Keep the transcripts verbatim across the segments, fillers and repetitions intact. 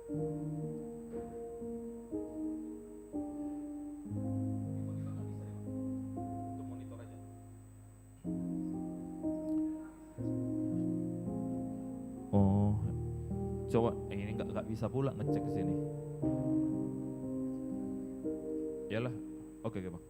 Oh, coba, eh, ini nggak, nggak bisa pula ngecek sini. Iyalah, oke, oke, Bang.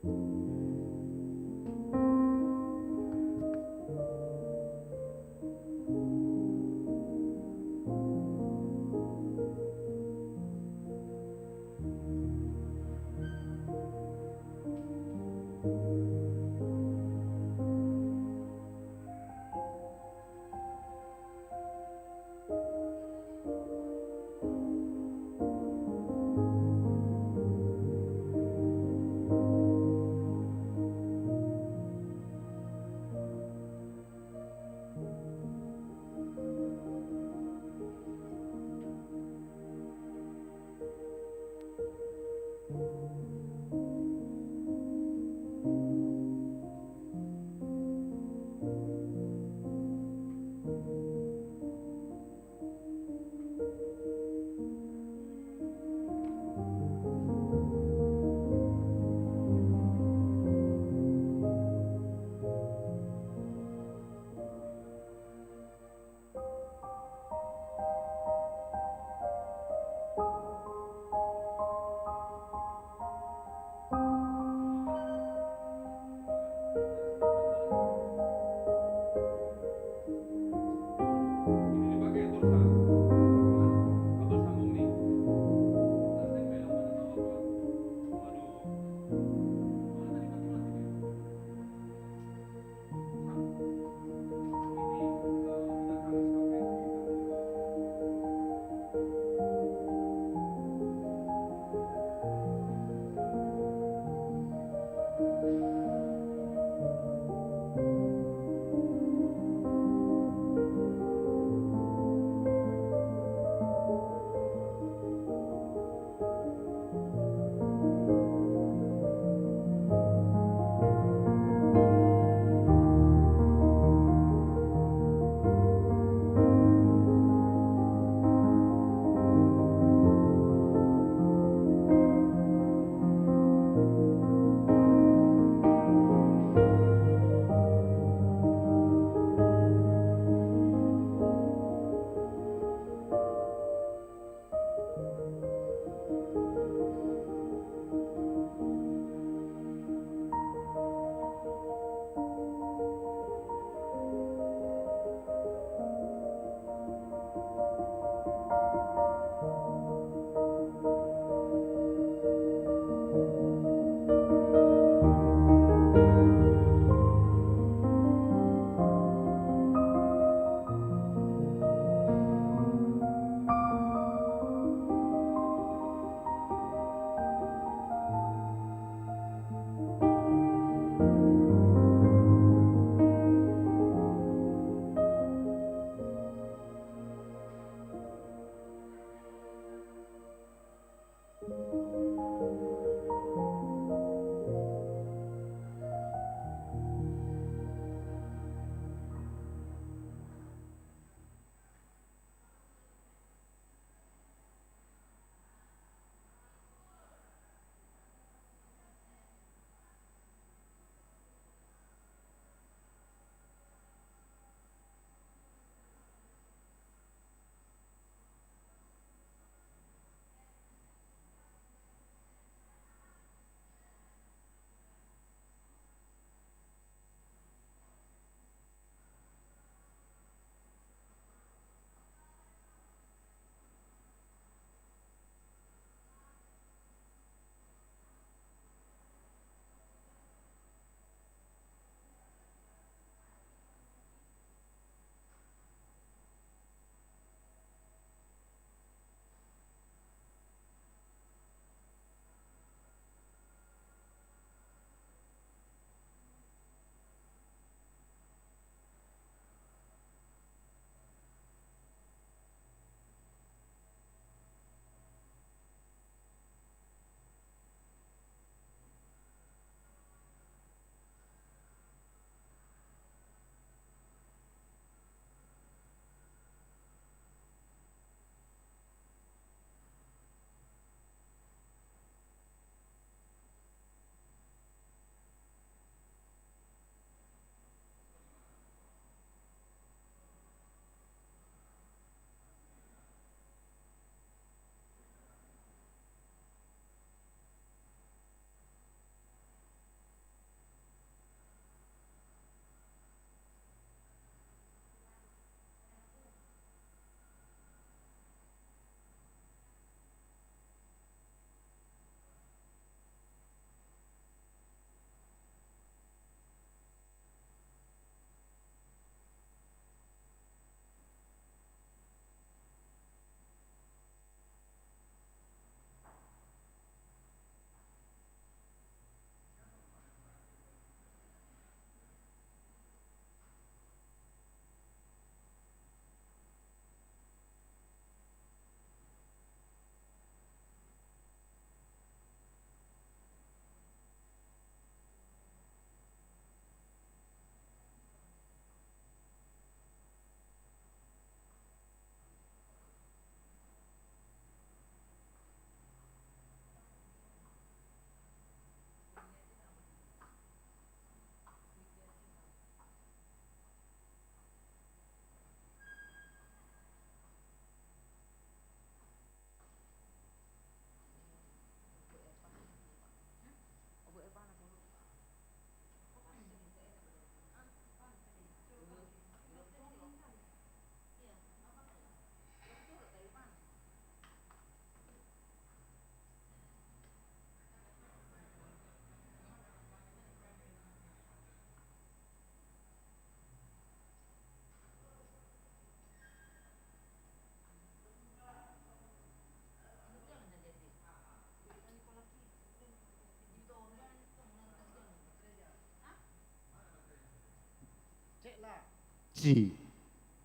Ci,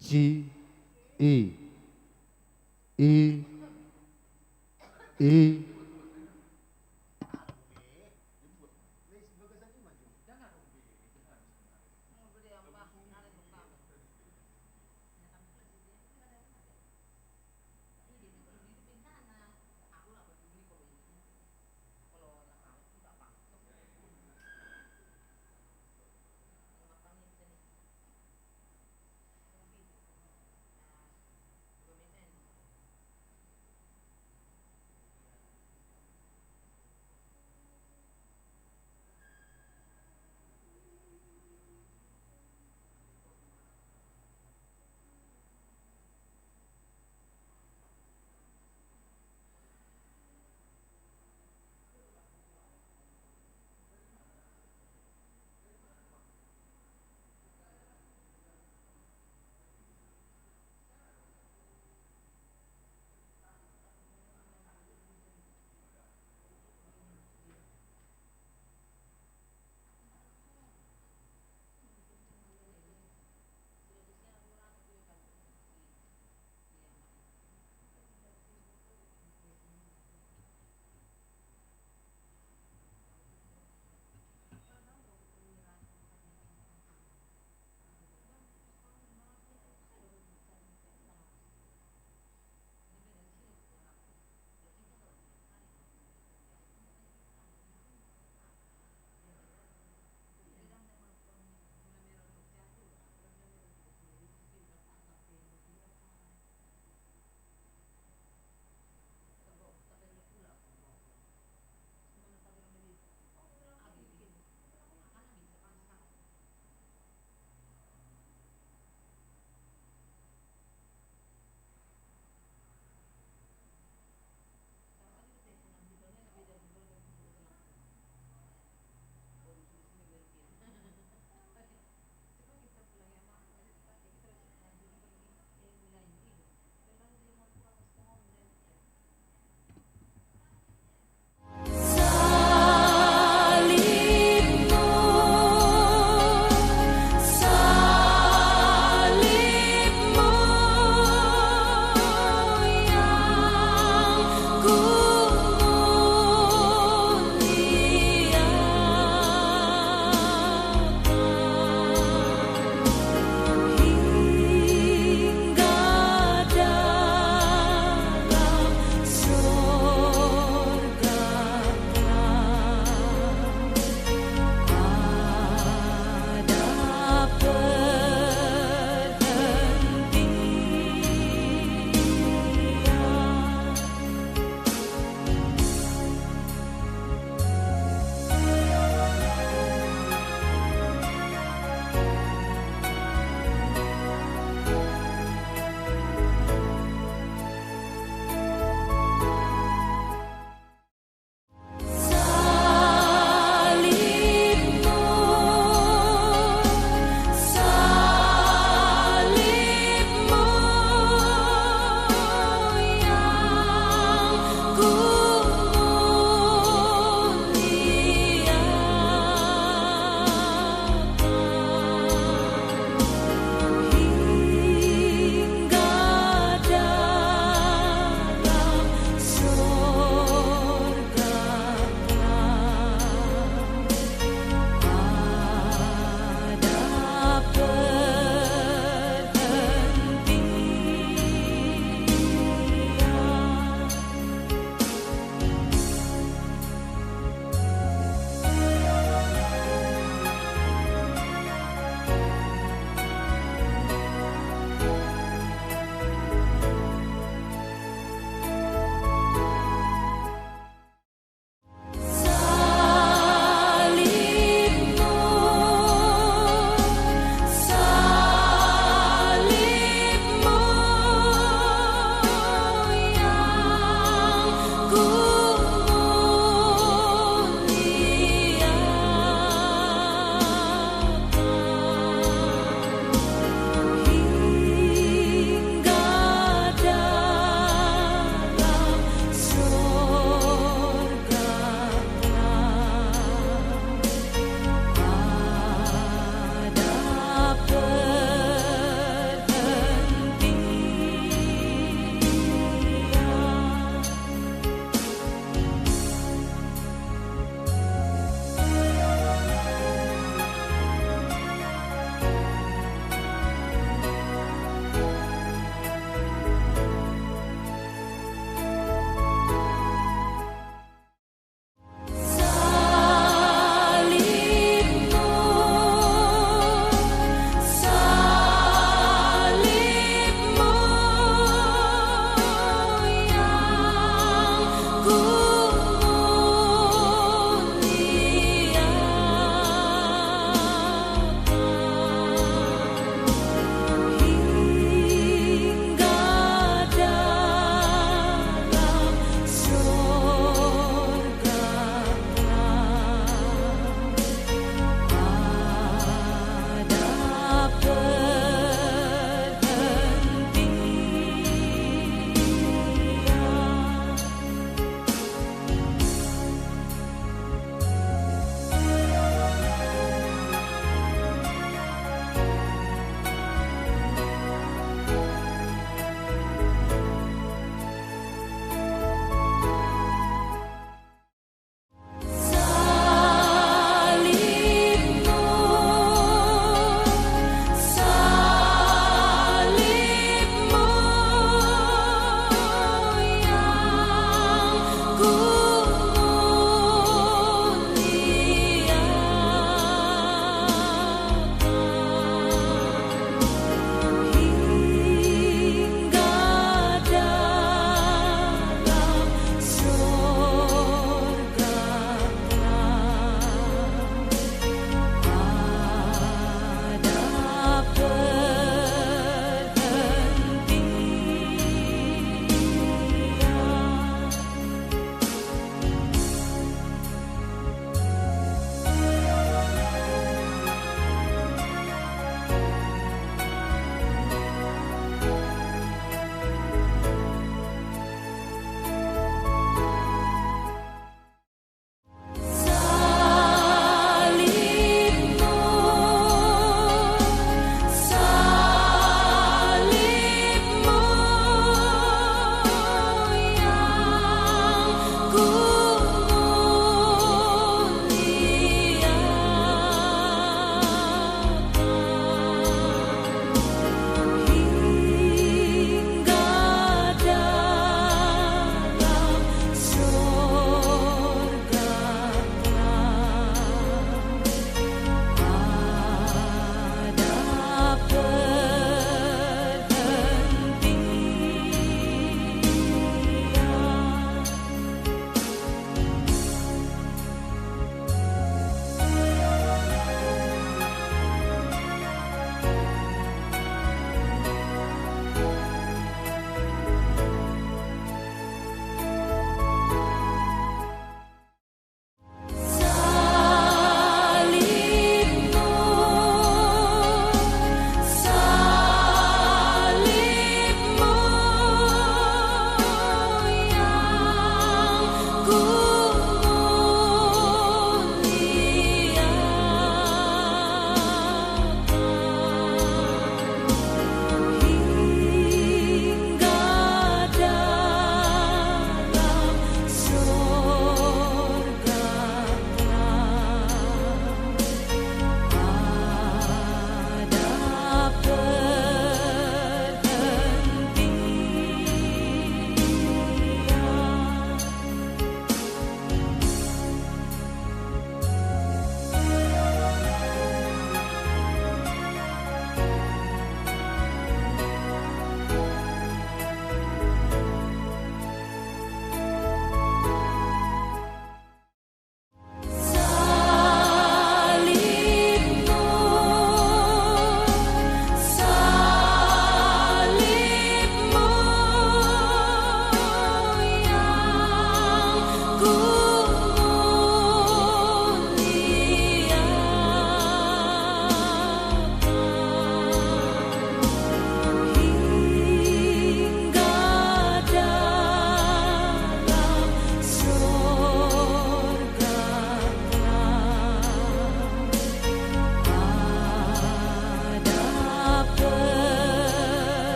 ci, i, i, i.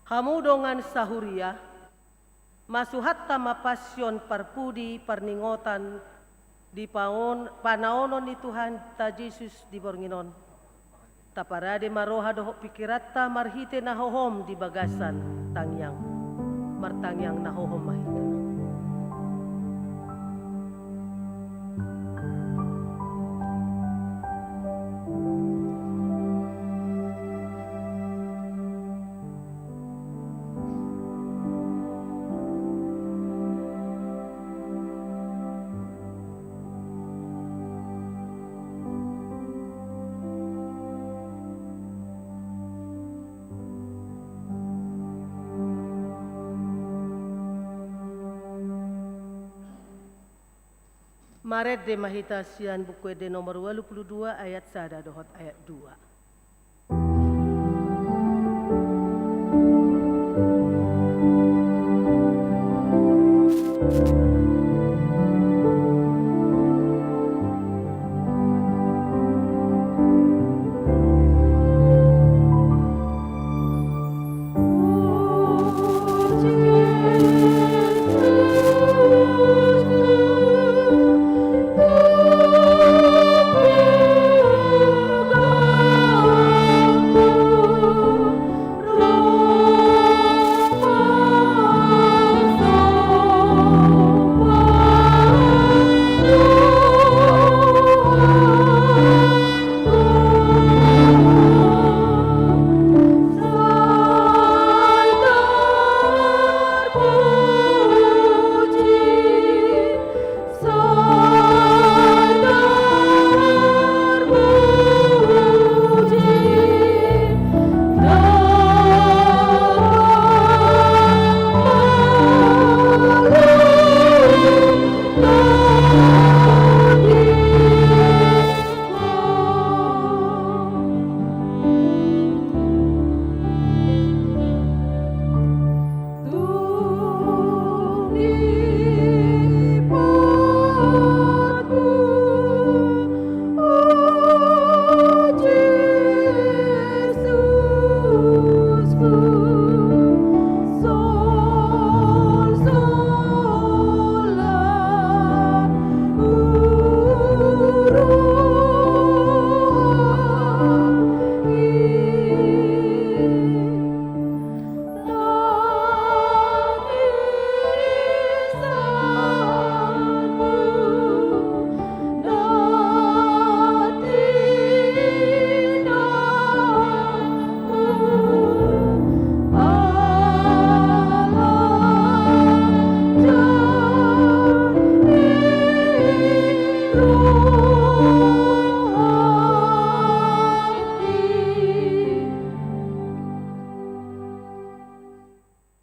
Hamu dongan sahuria, masuhanta ma pasion parpudi parningotan di paon-, panaonon ni Tuhanta Jesus di borngin on. Taparade ma roha dohot pikiranta marhite na hohom di bagasan tangiang. Martangiang na hohom ma hita. Marende ma hita sian Buku Ende nomor ualu pulu dua ayat sada dohot ayat dua.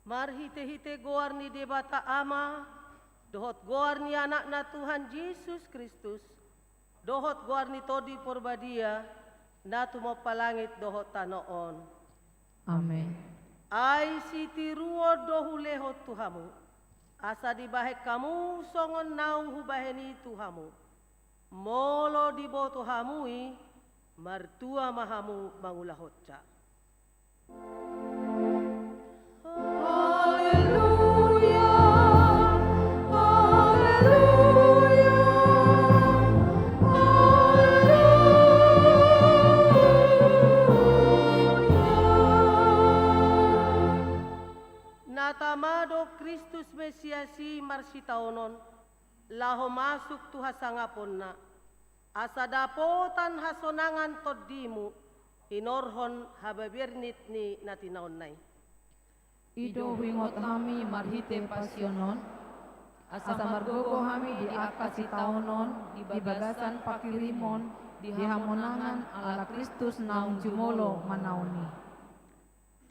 Marhite-hite goar ni Debata Ama, dohot goar ni Anakna Tuhan Jesus Kristus, dohot goar ni Tondi Porbadia, na tumompa langit dohot tano on. Amen. Ai sitiruon do hulehon tu hamu, asa dibahen hamu songon naung hubahen i tu hamu. Molo diboto hamu i, martua ma hamu mangulahonsa. Haleluya, haleluya, haleluya. Na tama do Kristus Mesias i marsitaonon, laho masuk tu hasangaponna, asa dapotan hasonangan tondimu, hinorhon habebernit ni na tinaonna i. I do huingot hami marhite pasion on, asa margogo hami di angka sitaonon di bagasan panghirimon di hamonangan ala Kristus naung jumolo manaon i.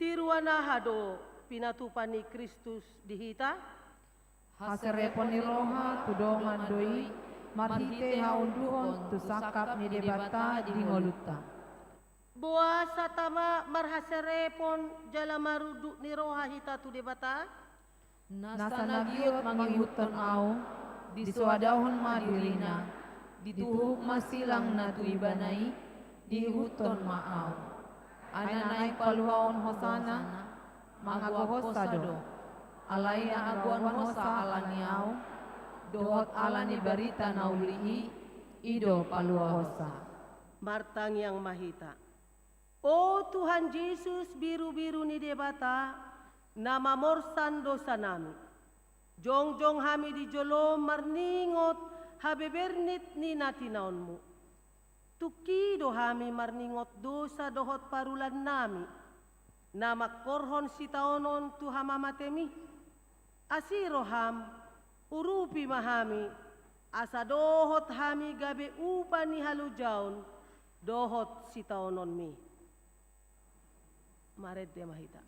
Tiruan aha do pinatupa ni Kristus di hita? Haserepon ni roha tu dongan do i, marhite haunduhon tu sangkap ni Debata di ngolunta. Boasa tama marhaserepon jala marunduk ni roha hita tu Debata? Nasa na giot mangihuthon ahu, disoadahon ma dirina, dituhuk ma silang na tu ibana i, diihuthon ma ahu. Ai na naeng paluaon hosana, Mangagohonsa do. Alai na agoan hosa ala ni ahu, dohot ala ni barita na uli i, i do paluahonsa. Martangiang ma hita. O Tuhan Jesus, birubiru ni Debata, na mamorsan dosanami. Jongjong hami di jolom marningot habebernit ni na tinaonmu. Tungki do hami marningot dosa dohot parulannami, na mangkorhon sitaonon tu hamamatemi. Asi roham, urupi ma hami, asa dohot hami gabe upa ni halojaon dohot sitaononmi. Marende ma hita.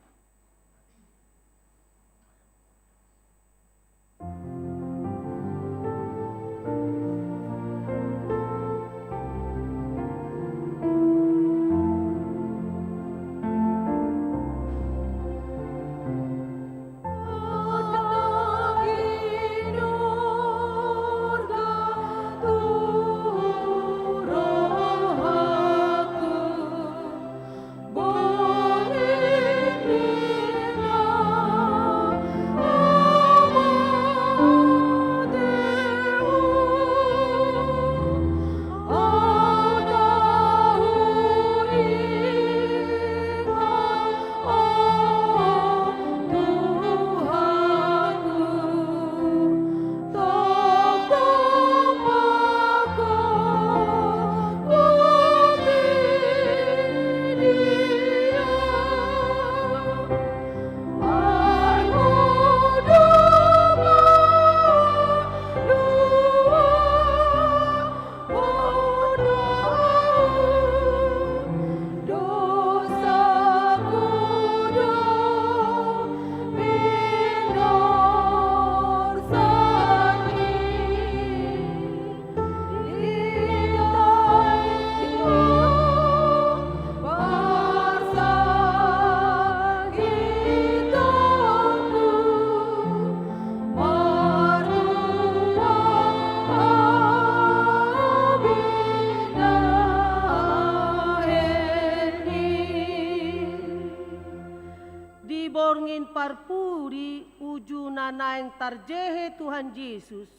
Di borngin parpudi uju na naeng tarjehe Tuhan Jesus,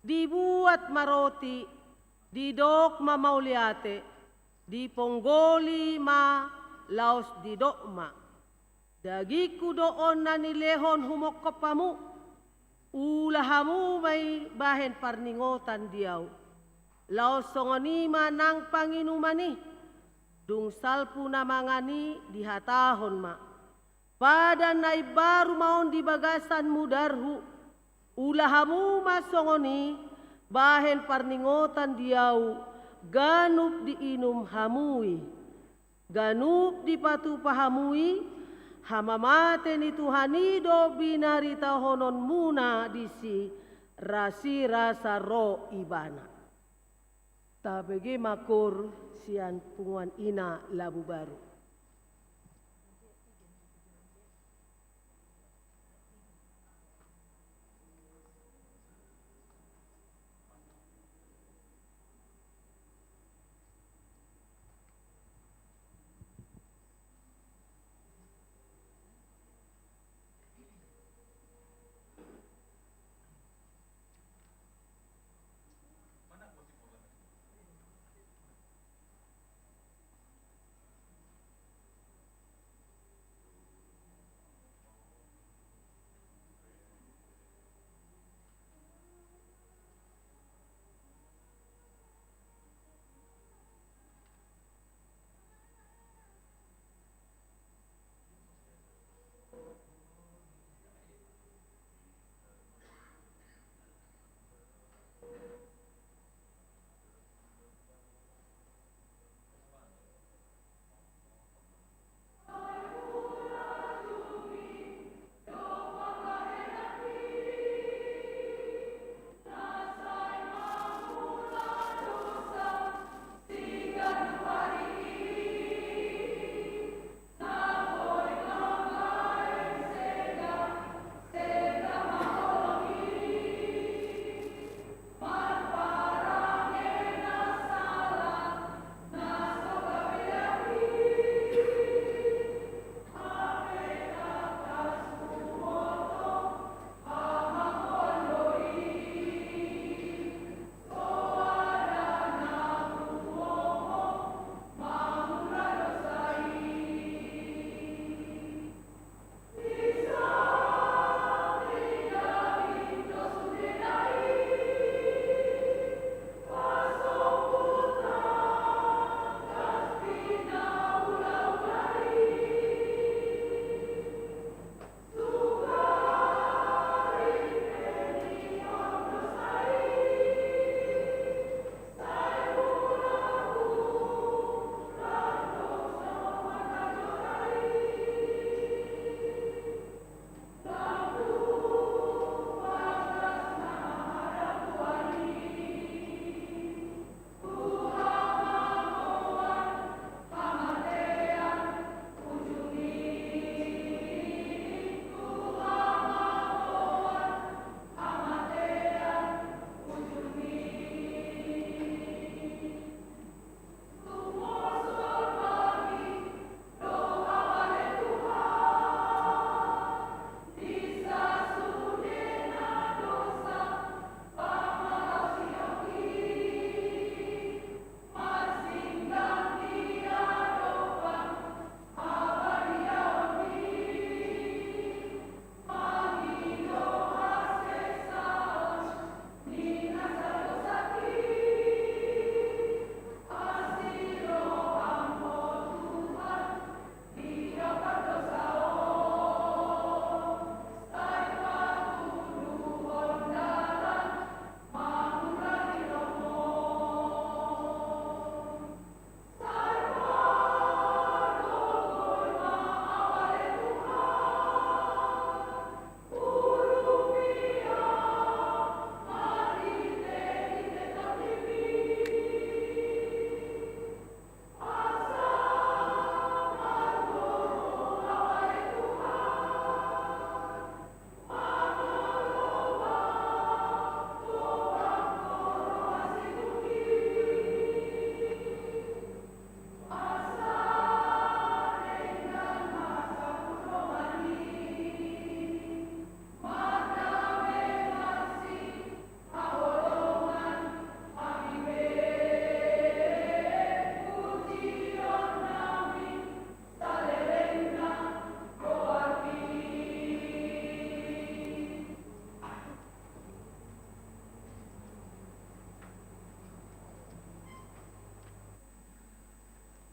dibuat ma roti, didok ma mauliate, diponggoli ma laos didok ma: Dagingku do on na nilehon humongkop hamu, ula hamu ma i bahen parningotan di ahu. Laos songon i ma nang panginuman i, dung salpu na mangan i dihatahon ma: Padan na imbaru ma on di bagasan mudarhu, ula hamu ma songon i bahen parningotan di ahu, ganup diinum hamu i. Ganup dipatupa hamu i, hamamate ni Tuhan i do binaritahononmuna disi, rasirasa ro Ibana. Tabege ma koor sian punguan ina Labu Baru.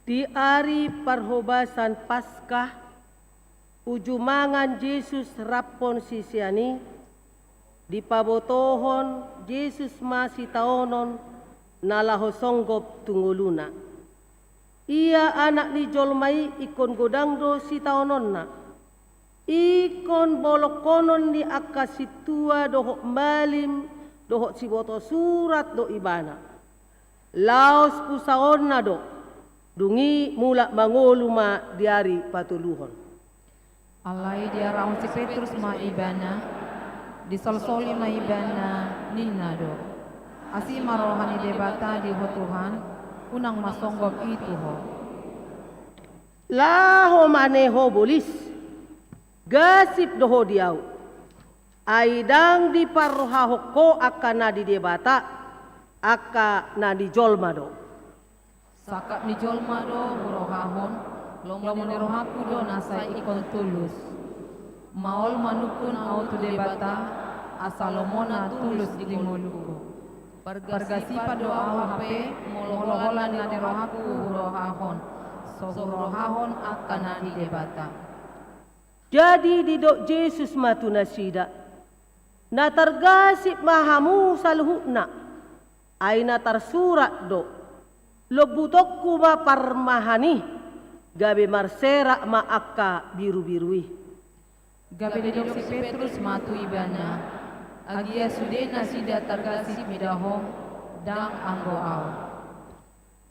Di ari parhobasan Paskah, uju mangan Jesus raphon sisean i, dipabotohon Jesus ma sitaonon na laho songgop tu ngoluna. Ia Anak ni jolma i ingkon godang do sitaononna. Ingkon bolongkonon ni angka sintua dohot malim dohot sibotosurat do ibana. Laos pusaonna do, dung i mulak mangolu ma di ari patoluhon. Alai diarahon si Petrus ma ibana, disolsoli ma ibana, ninna do: Asi ma roha ni Debata di ho Tuhan, unang ma songgop i tu ho. Laho mane ho bolis, gasip do ho di ahu. Ai ndang diparrohahon ho angka na di Debata, angka na di jolma do. Sangkap ni jolma do hurohahon, lomo ni rohangku do na sai ingkon tulus. Maol manungkun ahu tu Debata, asa lomona tulus di ngolungku. Pargasipan do ahu hape, molo holan na di rohangku hurohahon, so hurohahon angka na di Debata. Jadi didok Jesus ma tu nasida: Na targasip ma hamu saluhutna, ai na tarsurat do: Lombutonku ma parmahan i, gabe marserak ma angka birubiru i. Gabe didok si Petrus ma tu ibana: Agia sude nasida targasip mida ho, ndang anggo ahu.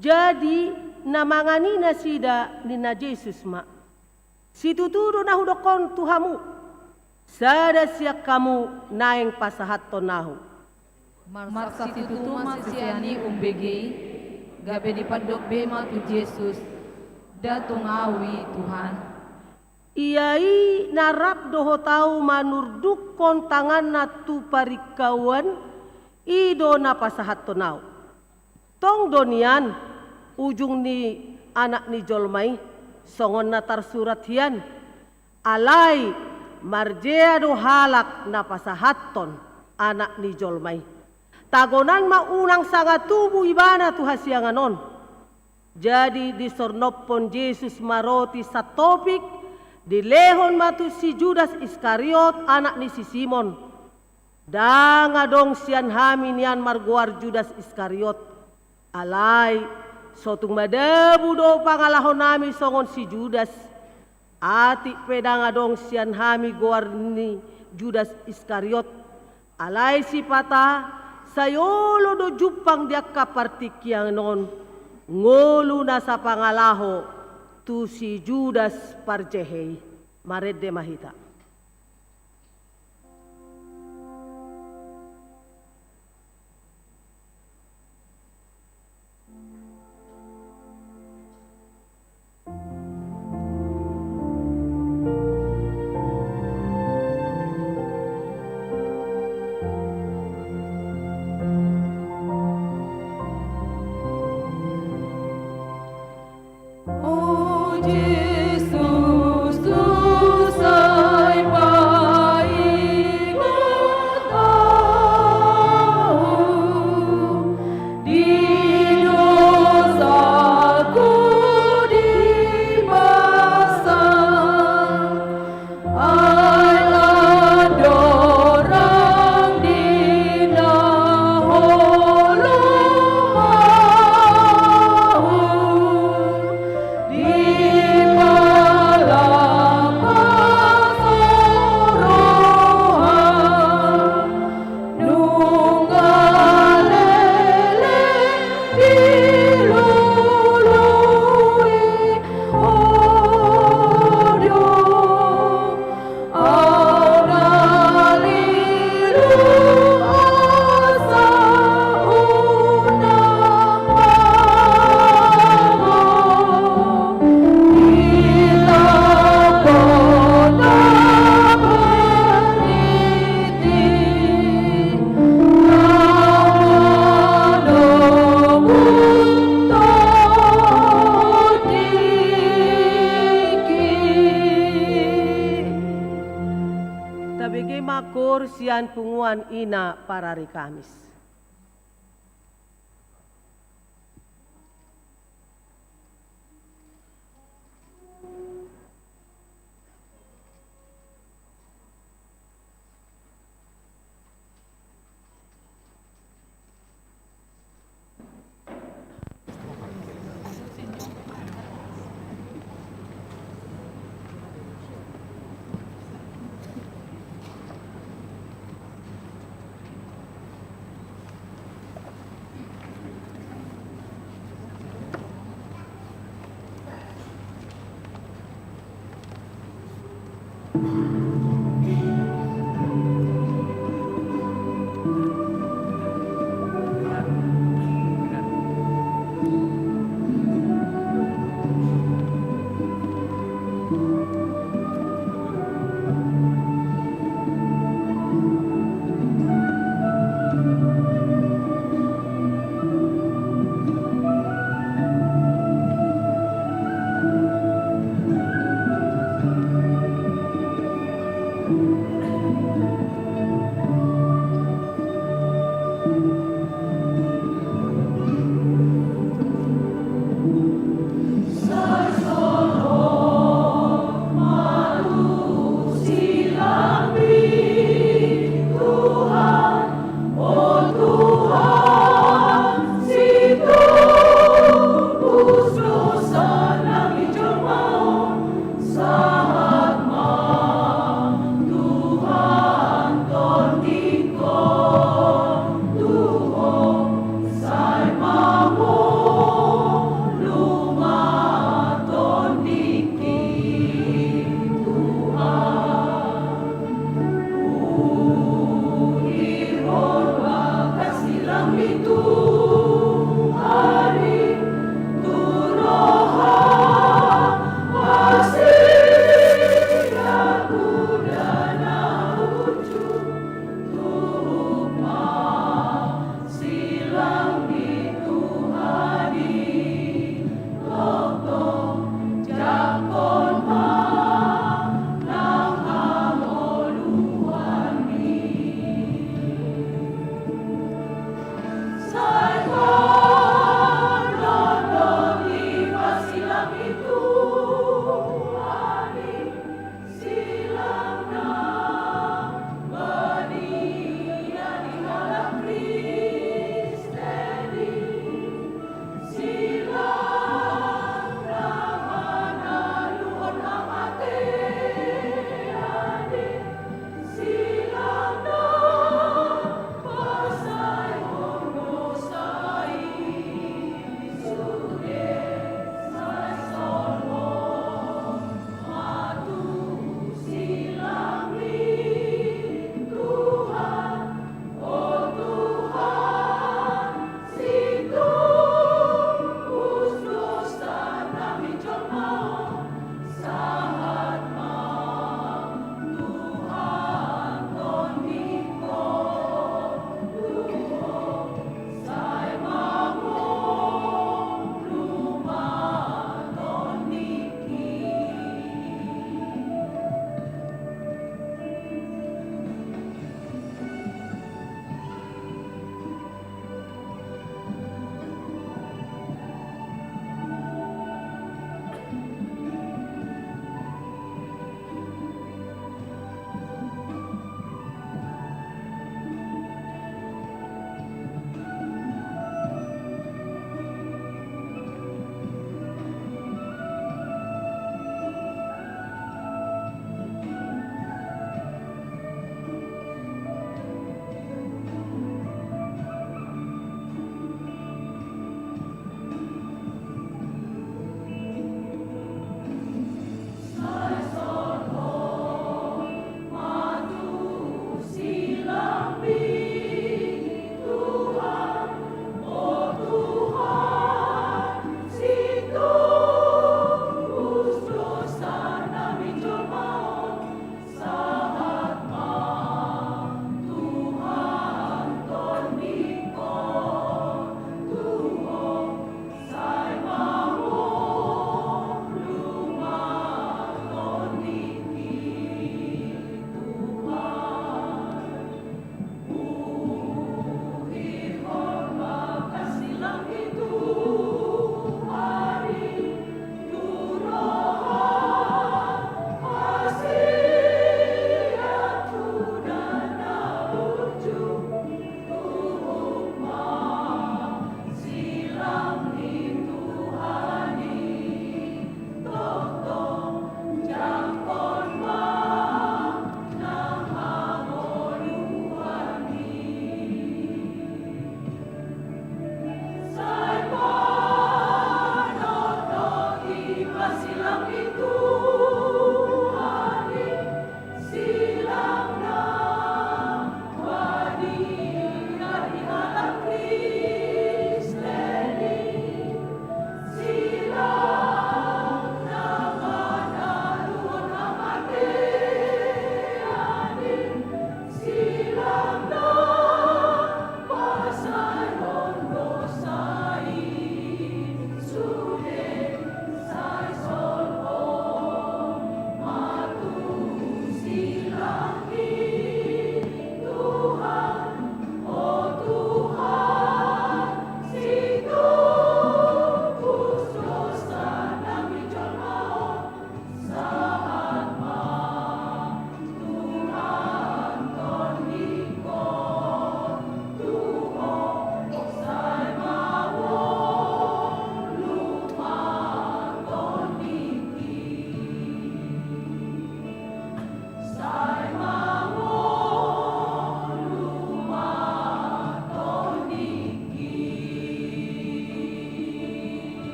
Jadi na mangan i nasida, ninna Jesus ma: Situtu do na hudokhon tu hamu, sada sian hamu naeng pasahathon ahu. Marsitutu ma sisean i umbege i, gabe dipandok be ma tu Jesus: Nda tung ahu i, Tuhan. Ia i na rap dohot ahu manurdukhon tanganna tu paringkahuan, i do na pasahathon ahu. Tong do nian ujung ni Anak ni jolma i, songon na tarsurat hian. Alai marjea do halak na pasahathon Anak ni jolma i. Tagonan ma unang sanga tubu ibana tu hasiangan on. Jadi disornophon Jesus ma roti santopik, dilehon ma tu si Judas Iskariot, anak ni si Simon. Ndang adong sian hami nian margoar Judas Iskariot. Alai so tung madabu do pangalahonami songon si Judas. Atik pe ndang adong sian hami goar ni Judas Iskariot. Alai sipata, sai olo do jumpang di angka partingkian on ngolu na sapangalaho tu si Judas parjehe i. Marende ma hita. O Jesus, tu sai paingot ahu di dosaku di basa. Ai andorang di na holom ahu dipalambas roha. Nunga leleng dilului Ho do, ahu na lilu asa unang mangan di lambok na marniti. Tabege ma koor sian punguan ina parari Kamis.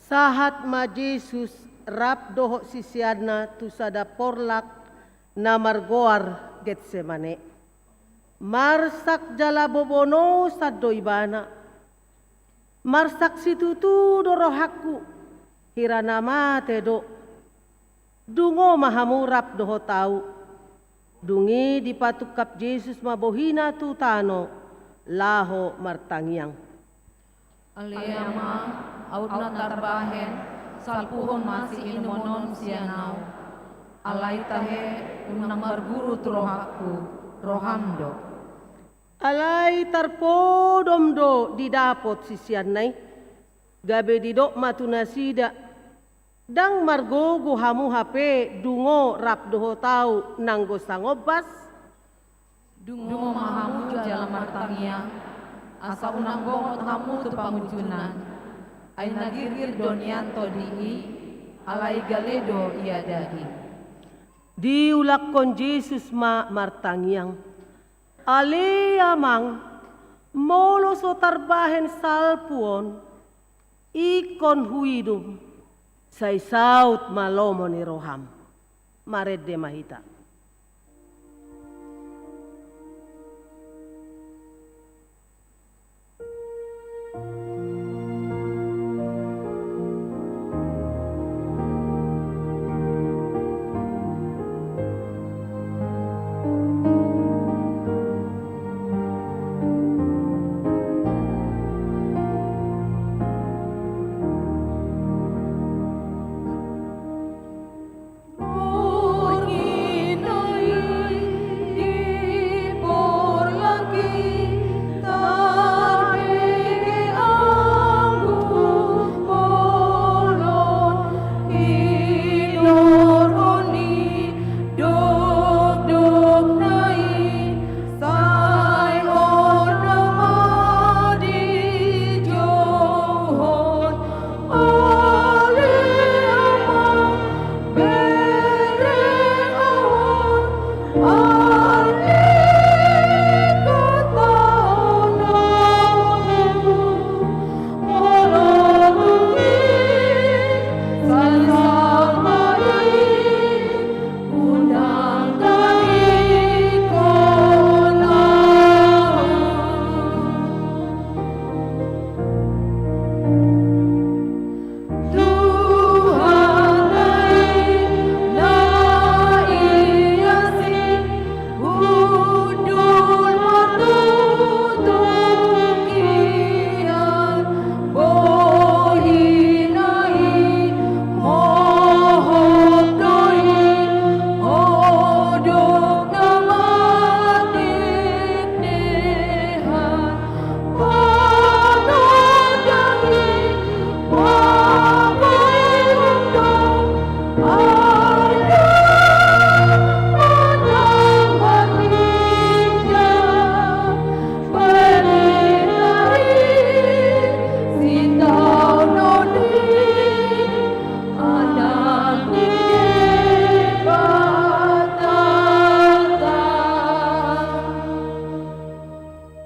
Sahat ma Jesus rap dohot siseanna tu sada porlak na margoar Getsemane. Marsak jala bobonosan do ibana. Marsak situtu do rohangku, hira na mate do. Dungo ma hamu rap dohot ahu. Dung i dipatungkap Jesus ma bohina tu tano, laho martangiang. Ale Amang, aut na tarbahen, salpuhon ma siinumon on sian ahu. Alai tahe, unang marguru tu rohangku, roham do. Alai tarpodom do didapot siseanna i, gabe didok ma tu nasida, ndang margogo hamu hape dungo rap dohot ahu nanggo sangombas? Dungo ma hamu jala martangiang, asa unang bongot hamu tu pangunjunan. Ai na girgir do nian tondi i, alai gale do ia daging. Diulakhon Jesus ma martangiang. Ale Amang, molo so tarbahen salpu on, ingkon huinum, sai saut ma lomo ni roham. Marende ma hita.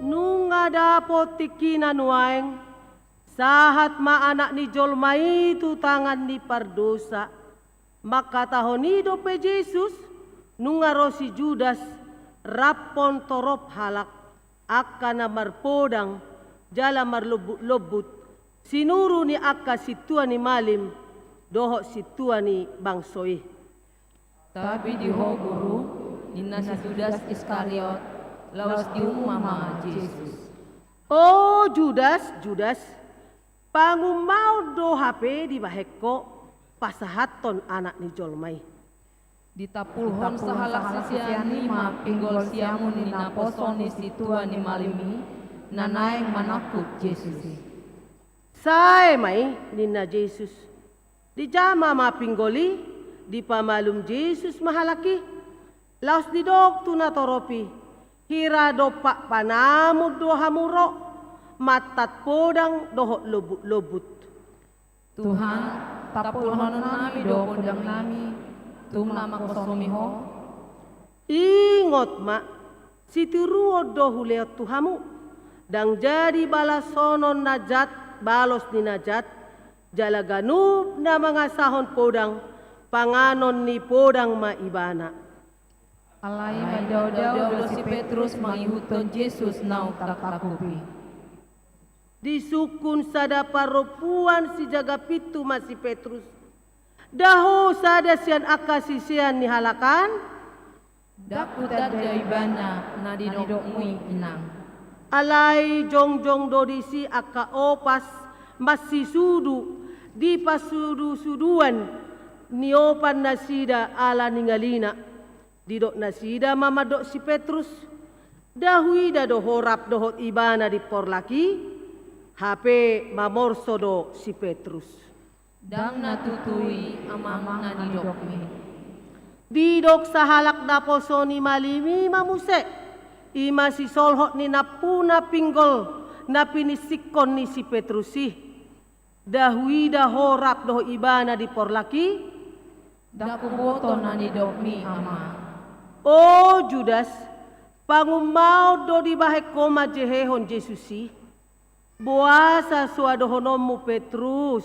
Nunga dapot tingkina nuaeng, sahat ma Anak ni jolma i tu tangan ni pardosa. Mangkatahon i dope Jesus, nunga ro si Judas, rap hon torop halak, angka na marpodang, jala marlombut-lombut, sinuru ni angka sintua ni malim, dohot sintua ni bangso i. Tabi di Ho Guru, ninna si Judas Iskariot, laos diumma ma Jesus. O Judas, Judas, pangummaon do hape dibahen ho, pasahathon Anak ni jolma i. Ditampulhon sahalak sisean i ma pinggol siamun ni naposo ni sintua ni malim i, na naeng manangkup Jesus i. Sae ma i, ninna Jesus. Dijama ma pinggol i, dipamalum Jesus ma halak i. Laos didok tu natorop i, hira dompak panamun do hamu ro, mantat podang dohot lombut-lombut. Tuhan, tampulhononnami do podangnami, tung na mangkosongi Ho? Ingot ma, sitiruon do hulehon tu hamu, ndang jadi balashonon na jat balos ni na jat, Jala ganup na mangasahon podang, panganon ni podang ma ibana. Alai mandaodao do si Petrus mangihuthon Jesus naung tartangkup i. Disungkun sada parompuan sijaga pintu ma si Petrus. Nda ho sada sian angka sisean ni halak an? Ndang hutanda ibana na nidokmu i, inang. Alai jongjong do disi angka opas mansisudu di pasudusuduan, niopan nasida ala ningalina. Didok nasida ma mandok si Petrus, nda huida do ho rap dohot ibana di porlak i? Hape mamorso do si Petrus. Ndang na tutu i, amang, na nidokmi. Didok sahalak naposo ni malim i ma muse, i ma sisolhot ni nampuna pinggol na pininsingkon ni si Petrus i. Nda huida ho rap dohot ibana di porlak i? Ndang huboto na nidokmi, amang. O Judas, pangumbaon do dibahen ho manjehehon Jesus i? Boasa so adohononmu Petrus,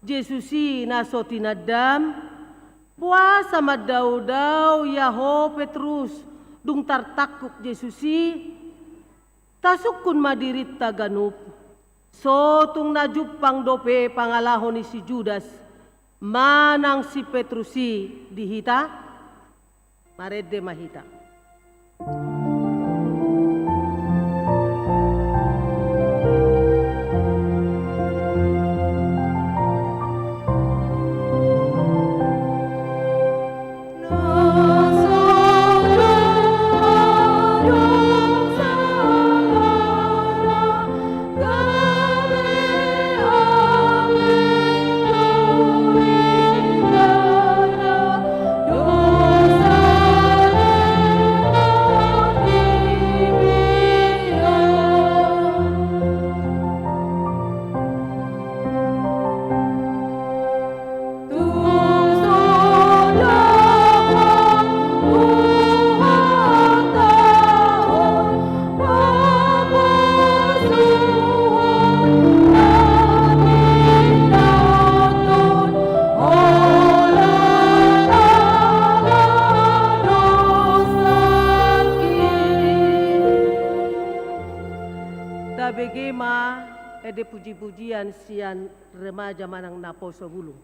Jesus i na so tinandam? Boasa mandaodao ia ho Petrus, dung tartangkup Jesus i? Tasungkun ma dirinta ganup. So tung na jumpang dope pangalaho ni si Judas manang si Petrus i di hita? Marende ma hita. Tabege ma ende pujipujian sian remaja manang naposo bulung.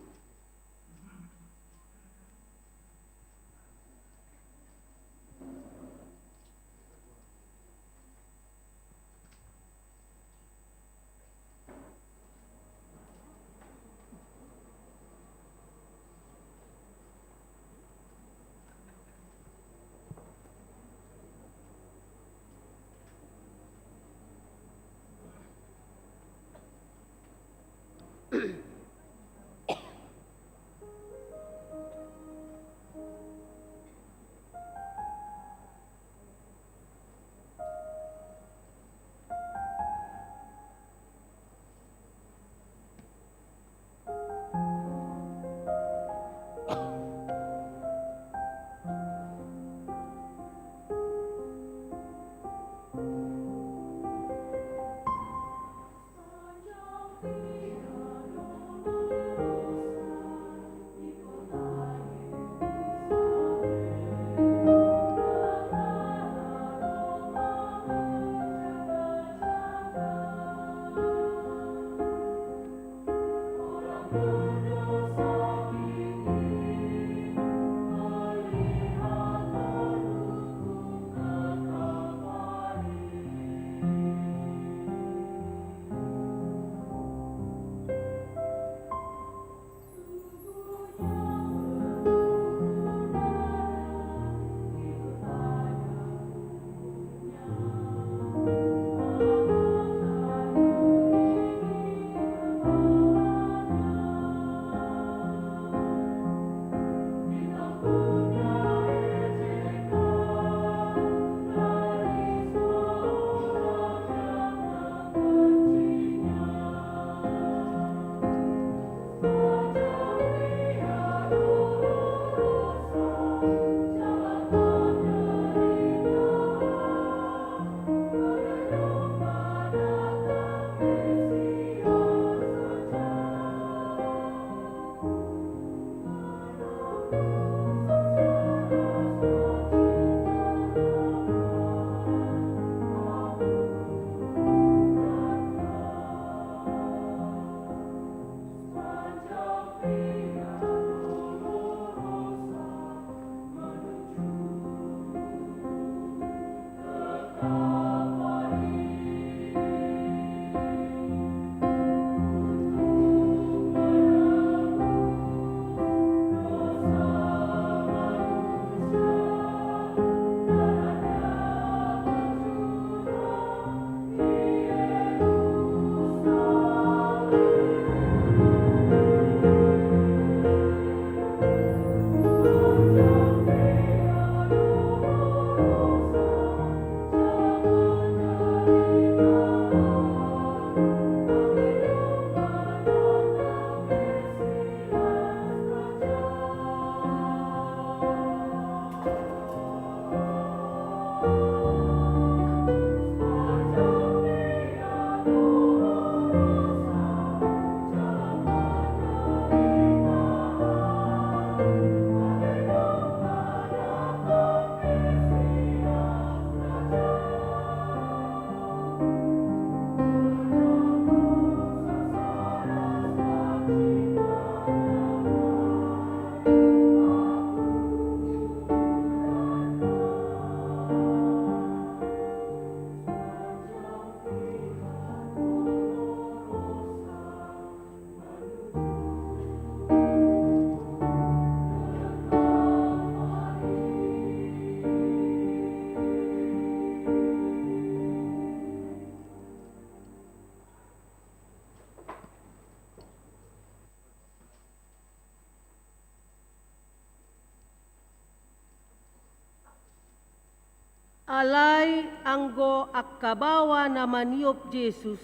Alai anggo angka baoa na maniop Jesus,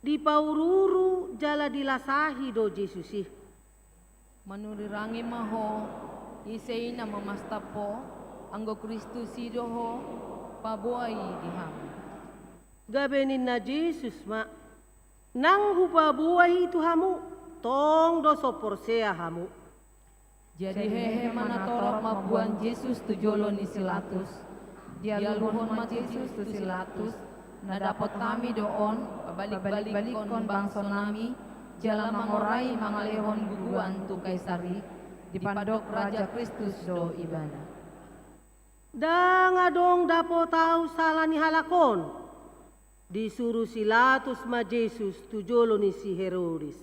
dipauru-uru jala dilasahi do Jesus i. Manurirangi ma ho, ise i na mamastap ho, anggo Kristus i do ho, paboa i di hami. Gabe ninna Jesus ma, nang hupaboa i tu hamu, tong do so porsea hamu. Jadi hehe ma natorop mamboan Jesus tu jolo ni si Latus. Dialuhon ma Jesus tu si Latus, na dapot hami do on, pabalik-balikkon bangso nami, jala mangorai mangalehon guguan tu Kaisar i, dipandok Raja Kristus do ibana. Ndang adong dapot ahu sala ni halak on. Disuru si Latus ma Jesus tu jolo ni si Herodes.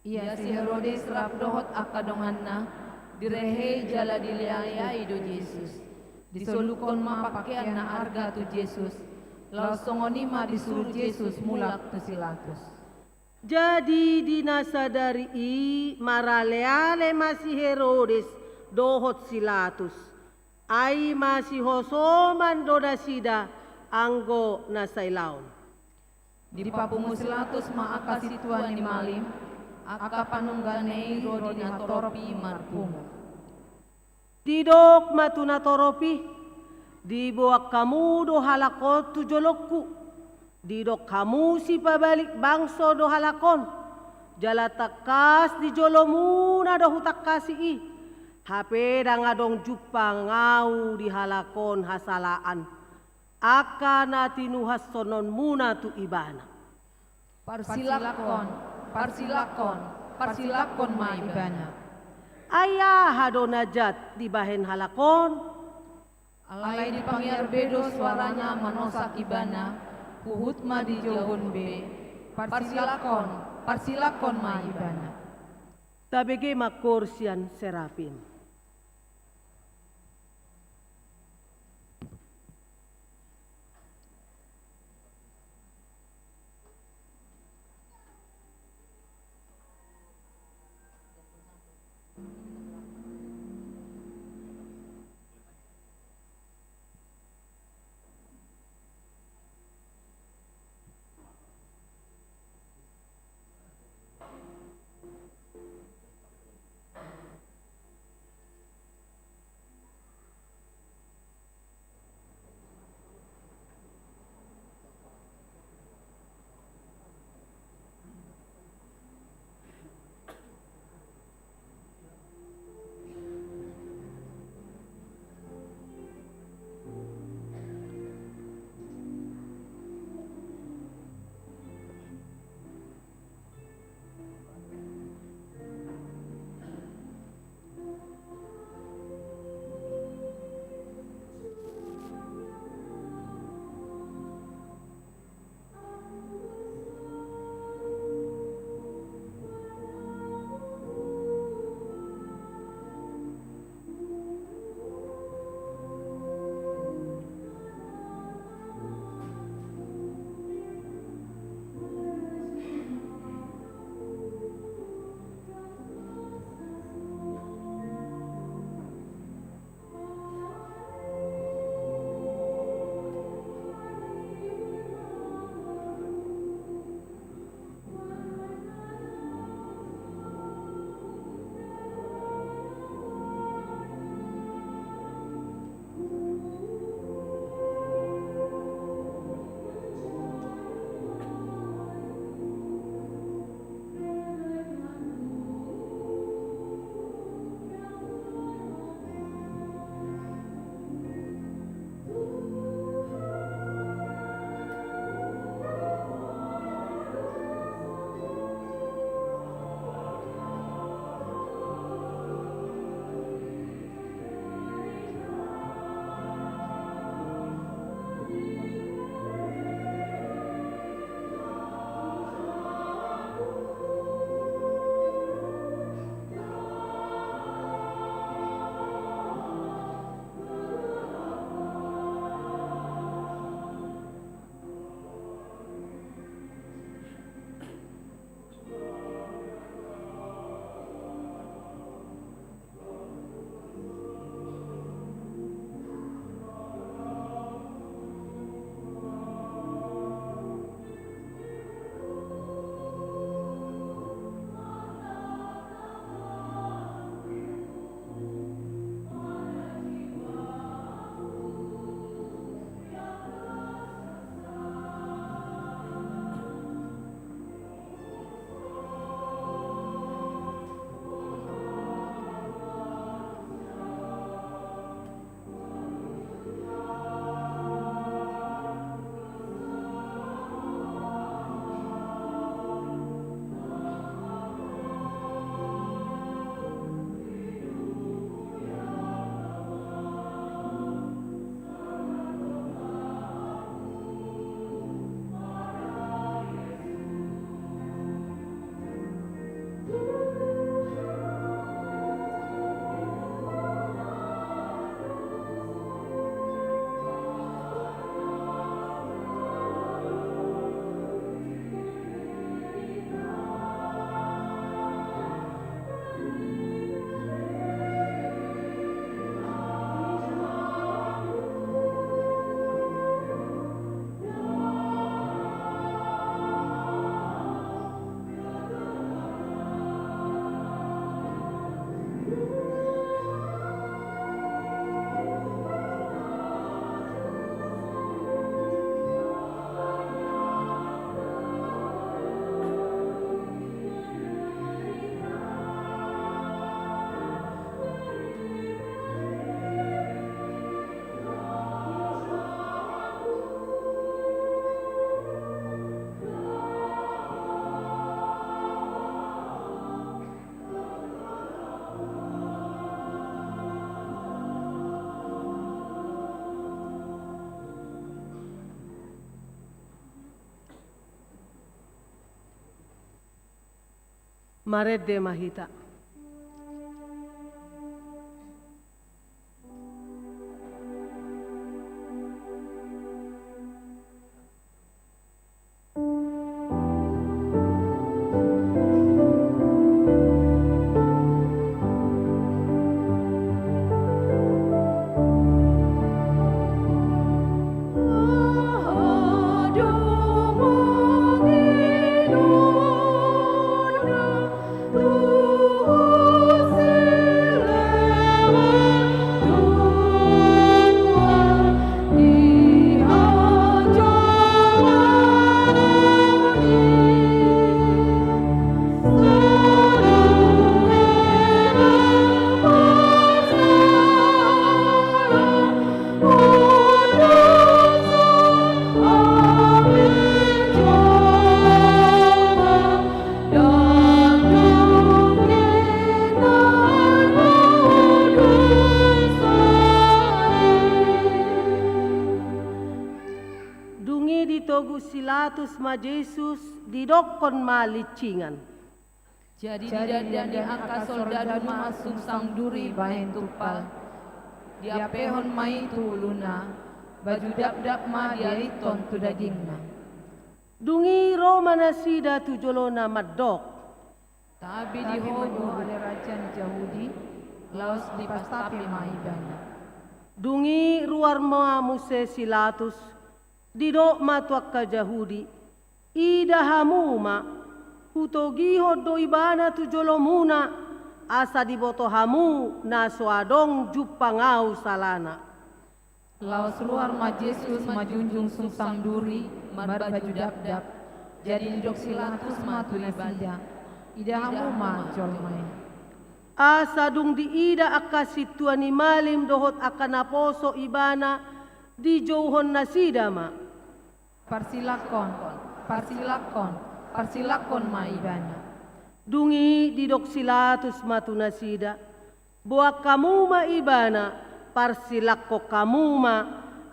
Ia si Herodes rap dohot angka donganna, direhei jala dilealeai do Jesus. Disolukkon ma pangkean na arga tu Jesus, laos songon i ma disuru Jesus mulak tu si Latus. Jadi di na sadari i maraleale ma si Herodes dohot si Latus. Ai masihosoman do nasida anggo na sailaon. Dipapungu si Latus ma angka sintua ni malim, angka panungganna i ro di natorop i marpungu. Didok ma tu natorop i, diboan hamu do halak on tu jolongku. Didok hamu sipabalik bangso do halak on, jala tangkas di jolomuna do hutangkasi i, hape ndang adong jumpang ahu di halak on hasalaan, angka na tinuhashononmuna tu ibana. Parsilakkon, parsilakkon, parsilakkon ma ibana. Ai aha do na jat dibahen halak on? Alai dipangiar be do suarana manosak ibana, huhut ma dijouhon be. Parsilakkon, parsilakkon ma ibana. Tabege ma koor sian Serafim. Marende ma hita. Dung i ditogu si Latus ma Jesus, didokkon ma linsingan. Jadi didandani angka soldadu ma sungsang duri bahen tumpal. Diampehon ma i tu uluna, baju dapdap ma dialithon tu dagingna. Dung i ro ma nasida tu jolona mandok. Tabi di Ho Guru, ale raja ni Jahudi, laos dipastapi ma ibana. Dung i ruar ma muse si Latus, didok ma tu angka Jahudi, ida hamu ma, hutogihon do ibana tu jolomuna, asa diboto hamu na so adong jumpang ahu salana. Laos ruar ma Jesus manjunjung sungsang duri marbaju dapdap. Jadi didok si Latus ma tu nasida, ida hamu ma jolma i. Asa dung diida angka sintua ni malim dohot angka naposo ibana, dijouhon nasida ma. Parsilakkon, parsilakkon, parsilakkon ma ibana. Dung i didok si Latus ma tu nasida, boan hamu ma ibana, parsilakkon hamu ma,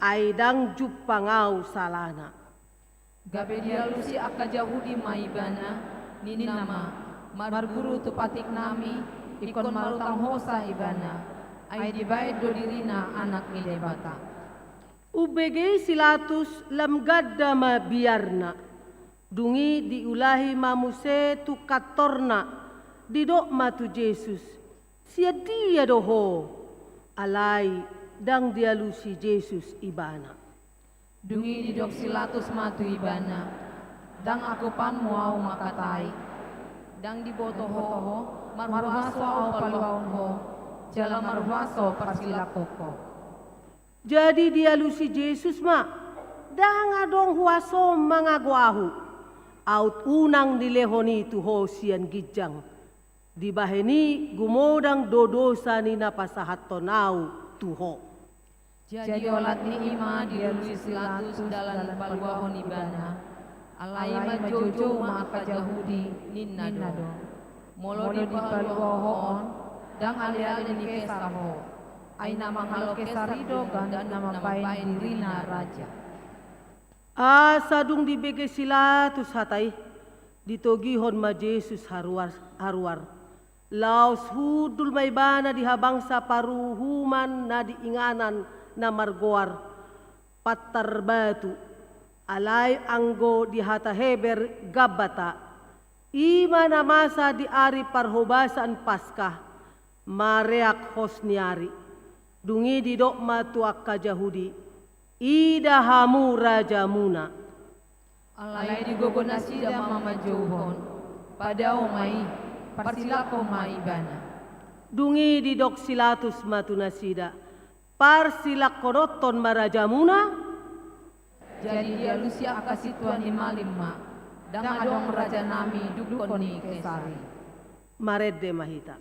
ai ndang jumpang ahu salana. Gabe dialusi angka Jahudi ma ibana, ninna ma, marguru tu patiknami, ingkon marutang hosa ibana, ai dibahen do dirina anak ni Debata. Umbege i si Latus lam ganda ma biarna. Dung i diulahi ma muse tu kantorna, didok ma tu Jesus, sian dia do ho? Alai ndang dialusi Jesus ibana. Dung i didok si Latus ma tu ibana, ndang angkupanmu ahu mangkatai. Ndang diboto ho, marhuaso ahu paluahon ho, jala marhuaso parsilakkon ho. Jadi dialusi Jesus ma, ndang adong huasom mangago ahu, aut unang dilehon i tu ho sian ginjang. Dibahen i gumodang do dosa ni na pasahathon ahu tu ho. Jadi olat ni i ma dialusi si Latus dalan paluahon ibana. Alai manjoujou ma angka Jahudi, ninna do, molo dipaluahon, ndang aleale ni Kesar ho. Ai na mangalo Kesar i do ganup na mambahen dirina raja. Asa dung dibege si Latus hata i, ditogihon ma Jesus haruar, haruar. Laos hundul ma ibana di habangsa paruhuman na di inganan na margoar Pantar Batu, alai anggo di hata Heber Gabbata, i ma na masa di ari parhobasan Paskah, mareak hos ni ari. Dung i didok ma tu angka Jahudi, ida hamu rajamuna. Alai digogo nasida ma manjouhon, padao ma i, parsilakkon ma ibana. Dung i didok si Latus ma tu nasida, parsilakkononhon ma rajamuna. Jadi dialusi angka sintua ni malim ma, ndang adong rajanami dungkon ni Kesar i. Marende ma hita.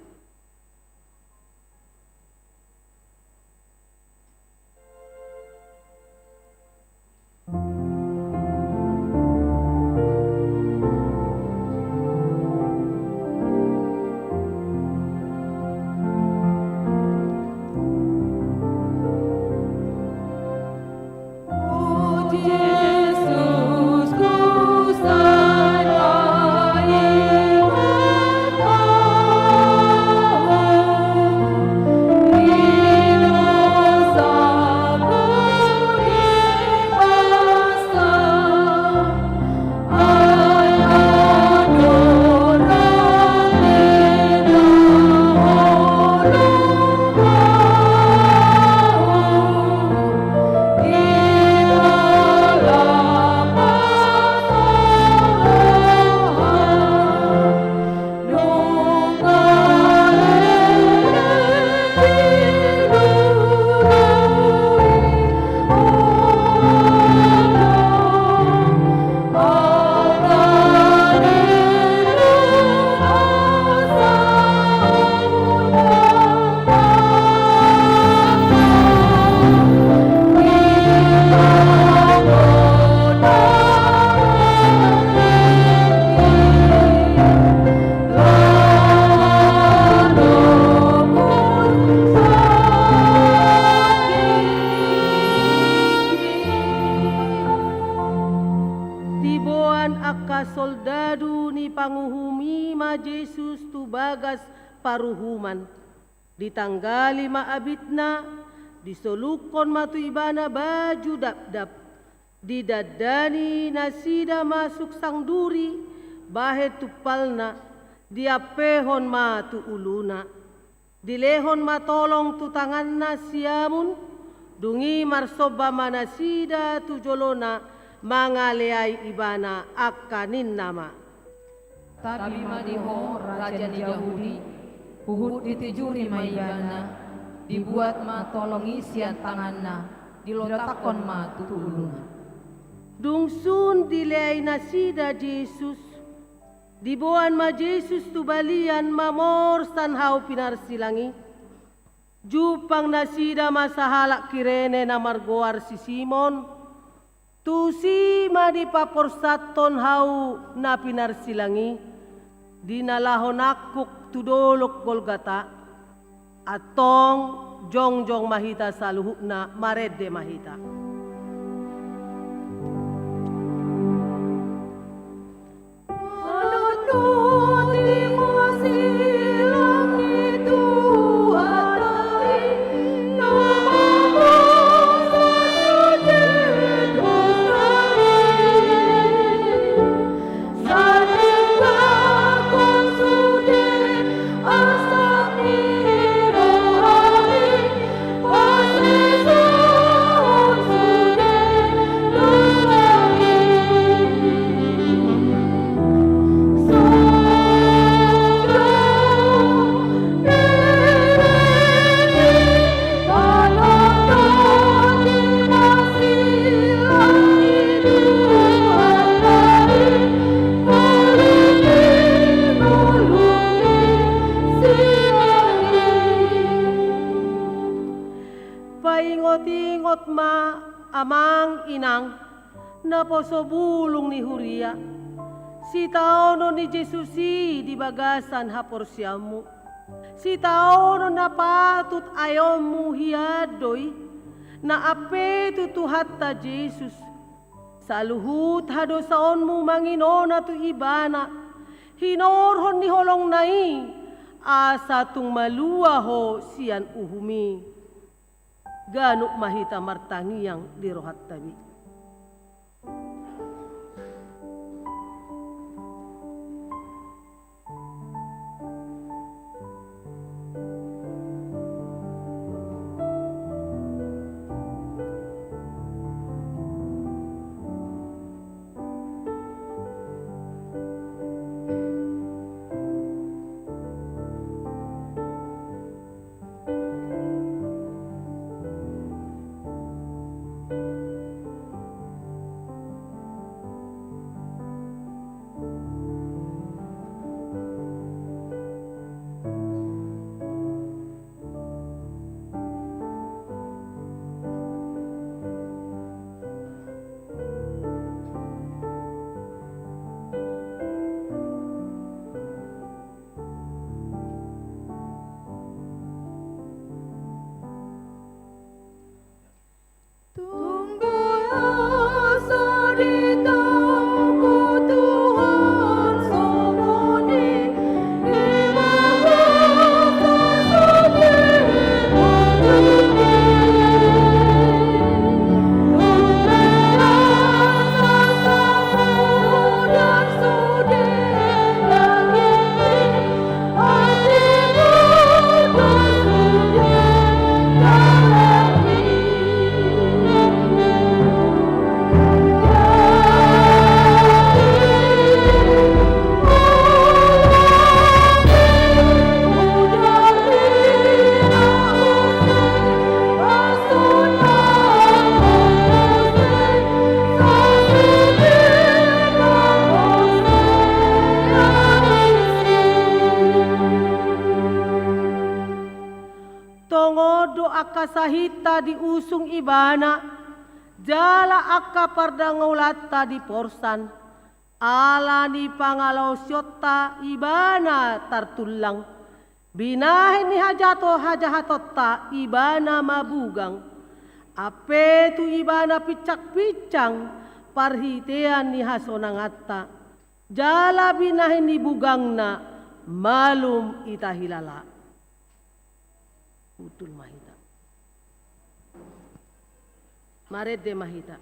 Angka soldadu ni panguhum i ma Jesus tu bagas paruhuman. Ditanggali ma abitna, disolukhon ma tu ibana baju dapdap. Didandani nasida ma suksang duri, bahen tumpalna, diampehon ma tu uluna. Dilehon ma tolong tu tanganna siamun, dung i marsomba ma nasida tu jolona mangaleai ibana, angka ninna ma: Tabi ma di ho, raja ni Jahudi. Huhut ditijuri ma ibana, dibuat ma tolong i sian tanganna, dilotakhon ma tu uluna. Dung sun dileai nasida Jesus, diboan ma Jesus tu balian mamorsan hau pinarsilang i. Jumpang nasida ma sahalak Kirene na margoar si Simon. Tusi ma dipaporsathon hau na pinarsilang i, di na laho nangkuk tu dolok Golgata. Antong jongjong ma hita saluhutna, marende ma hita. Paingot-ingot ma, amang inang, naposo bulung ni huria, sitaonon ni Jesus i di bagasan haporseaonmu, sitaonon na patut aeonmu hian do i, na ampe tu Tuhanta Jesus, saluhut hadosaonmu manginona tu Ibana, hinorhon ni holongna i, asa tung malua ho sian uhum i. Ganup ma hita martangiang di rohanta be. Tongon do angka sahitta diusung Ibana, jala angka pardangolanta diporsan. Ala ni pangalaosionta Ibana tartullang, binahen ni hajato-, hajahatonta Ibana mabugang. Ampe tu Ibana pinsang-pinsang parhitean ni hasonanganta. jala binahen ni bugangna malum ita hilala. Hundul ma hita. Marende ma hita.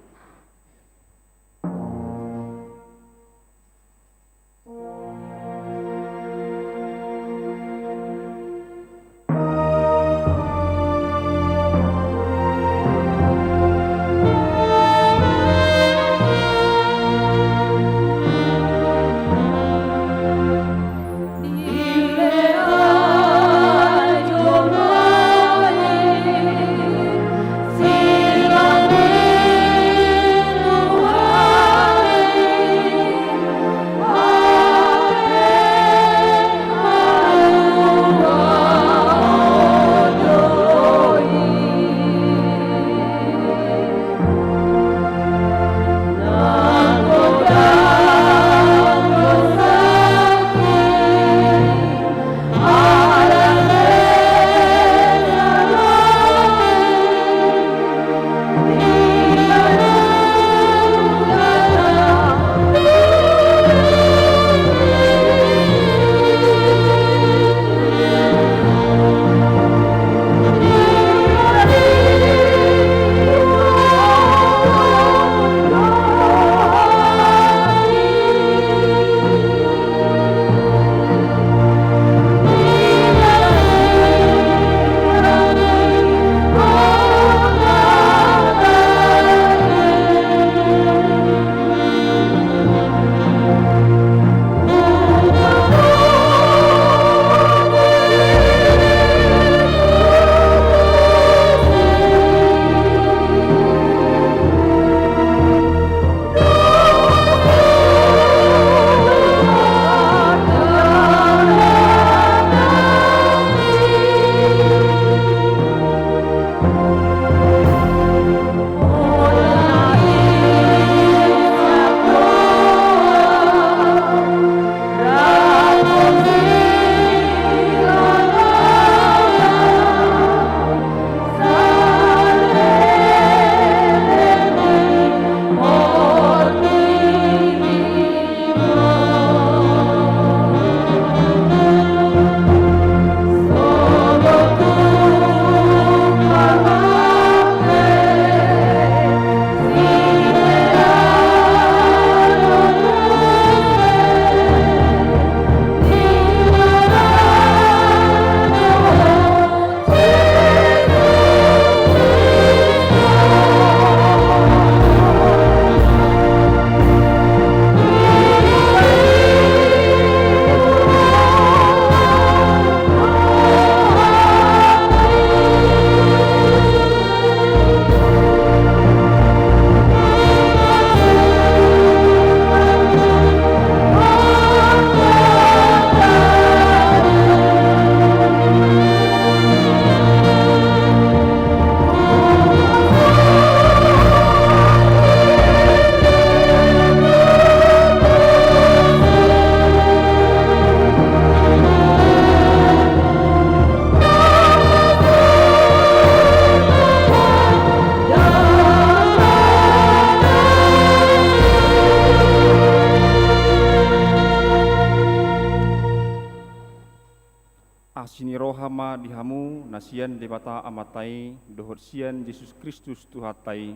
Asi ni roha ma di hamu na sian Debata Amanta i dohot sian Jesus Kristus Tuhanta i.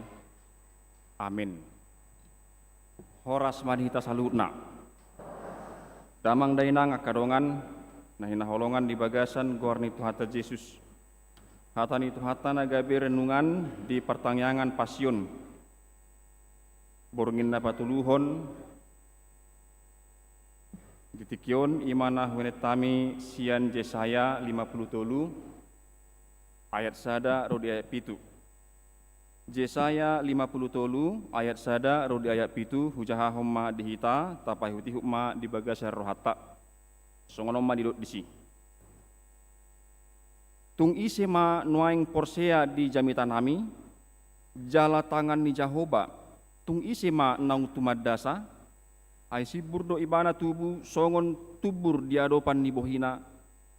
Amen. Horas ma di hita saluhutna. Damang dainang angka dongan na hinaholongan di bagasan goar ni Tuhanta Jesus. Hata ni Tuhanta na gabe renungan di partangiangan Pasion borngin na patoluhon di tingki on, i ma na huenethon hami sian Jesaya lima pulu tolu ayat sada ro di ayat pitu. Jesaya lima pulu tolu ayat sada ro di ayat pitu, hujahahon ma di hita, tapaihutihut ma di bagasan rohanta. Songon on ma didok disi. Tung ise ma nuaeng porsea di jamitanami, jala tangan ni Jahowa, tung ise ma naung tumandasa? Ai simbur do ibana tubu songon tumbur di adopan ni bohina,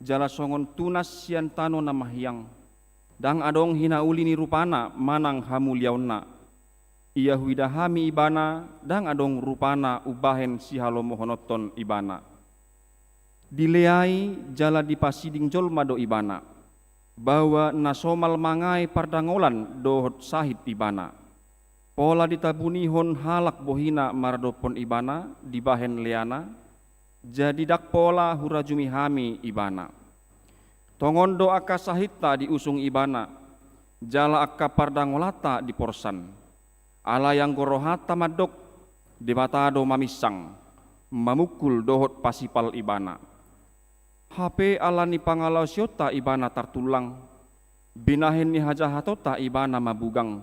jala songon tunas sian tano na mahiang. Ndang adong hinauli ni rupana manang hamuliaonna. Ia huida hami ibana, ndang adong rupana umbahen sihalomohononton ibana. Dileai jala dipasiding jolma do ibana, bahwa na somal mangae pardangolan dohot sahit ibana. Pola ditabunihon halak bohina maradophon ibana dibahen leana, jadi ndang pola hurajumi hami ibana. Tongon do angka sahitta diusung ibana, jala angka pardangolanta diporsan. Alai anggo rohanta mandok, Debata do maminsang, mamungkul dohot pasipal ibana. Hape ala ni pangalaosionta ibana tartullang, binahen ni hajahatonta ibana mabugang.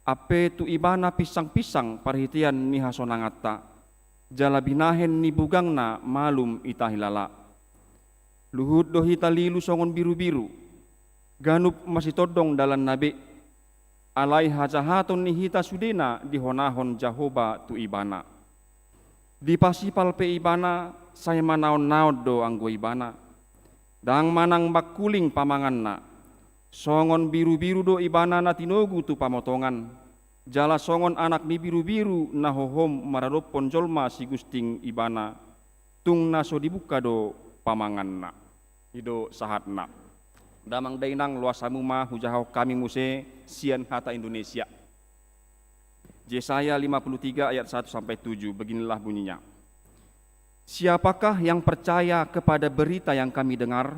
Ampe tu ibana pinsang-pinsang parhitean ni hasonanganta, jala binahen ni bugangna malum ita hilala. Luhut do hita lilu songon birubiru, ganup masitondong dalanna be. Alai hajahaton ni hita sudena dihonahon Jahowa tu ibana. Dipasipal pe ibana, sai manaon-naon do anggo ibana. Ndang manang mangkuling pamanganna. Songon birubiru do ibana na tinogu tu pamotongan. Jala songon anak ni birubiru na hohom maradophon jolma sigusting ibana. Tung na so dibuka do pamanganna. I do sahatna. Damang dainang, loas hamu ma hujahahon hami muse sian hata Indonesia. Jesaya lima puluh tiga ayat satu sampai tujuh, beginilah bunyinya. Siapakah yang percaya kepada berita yang kami dengar,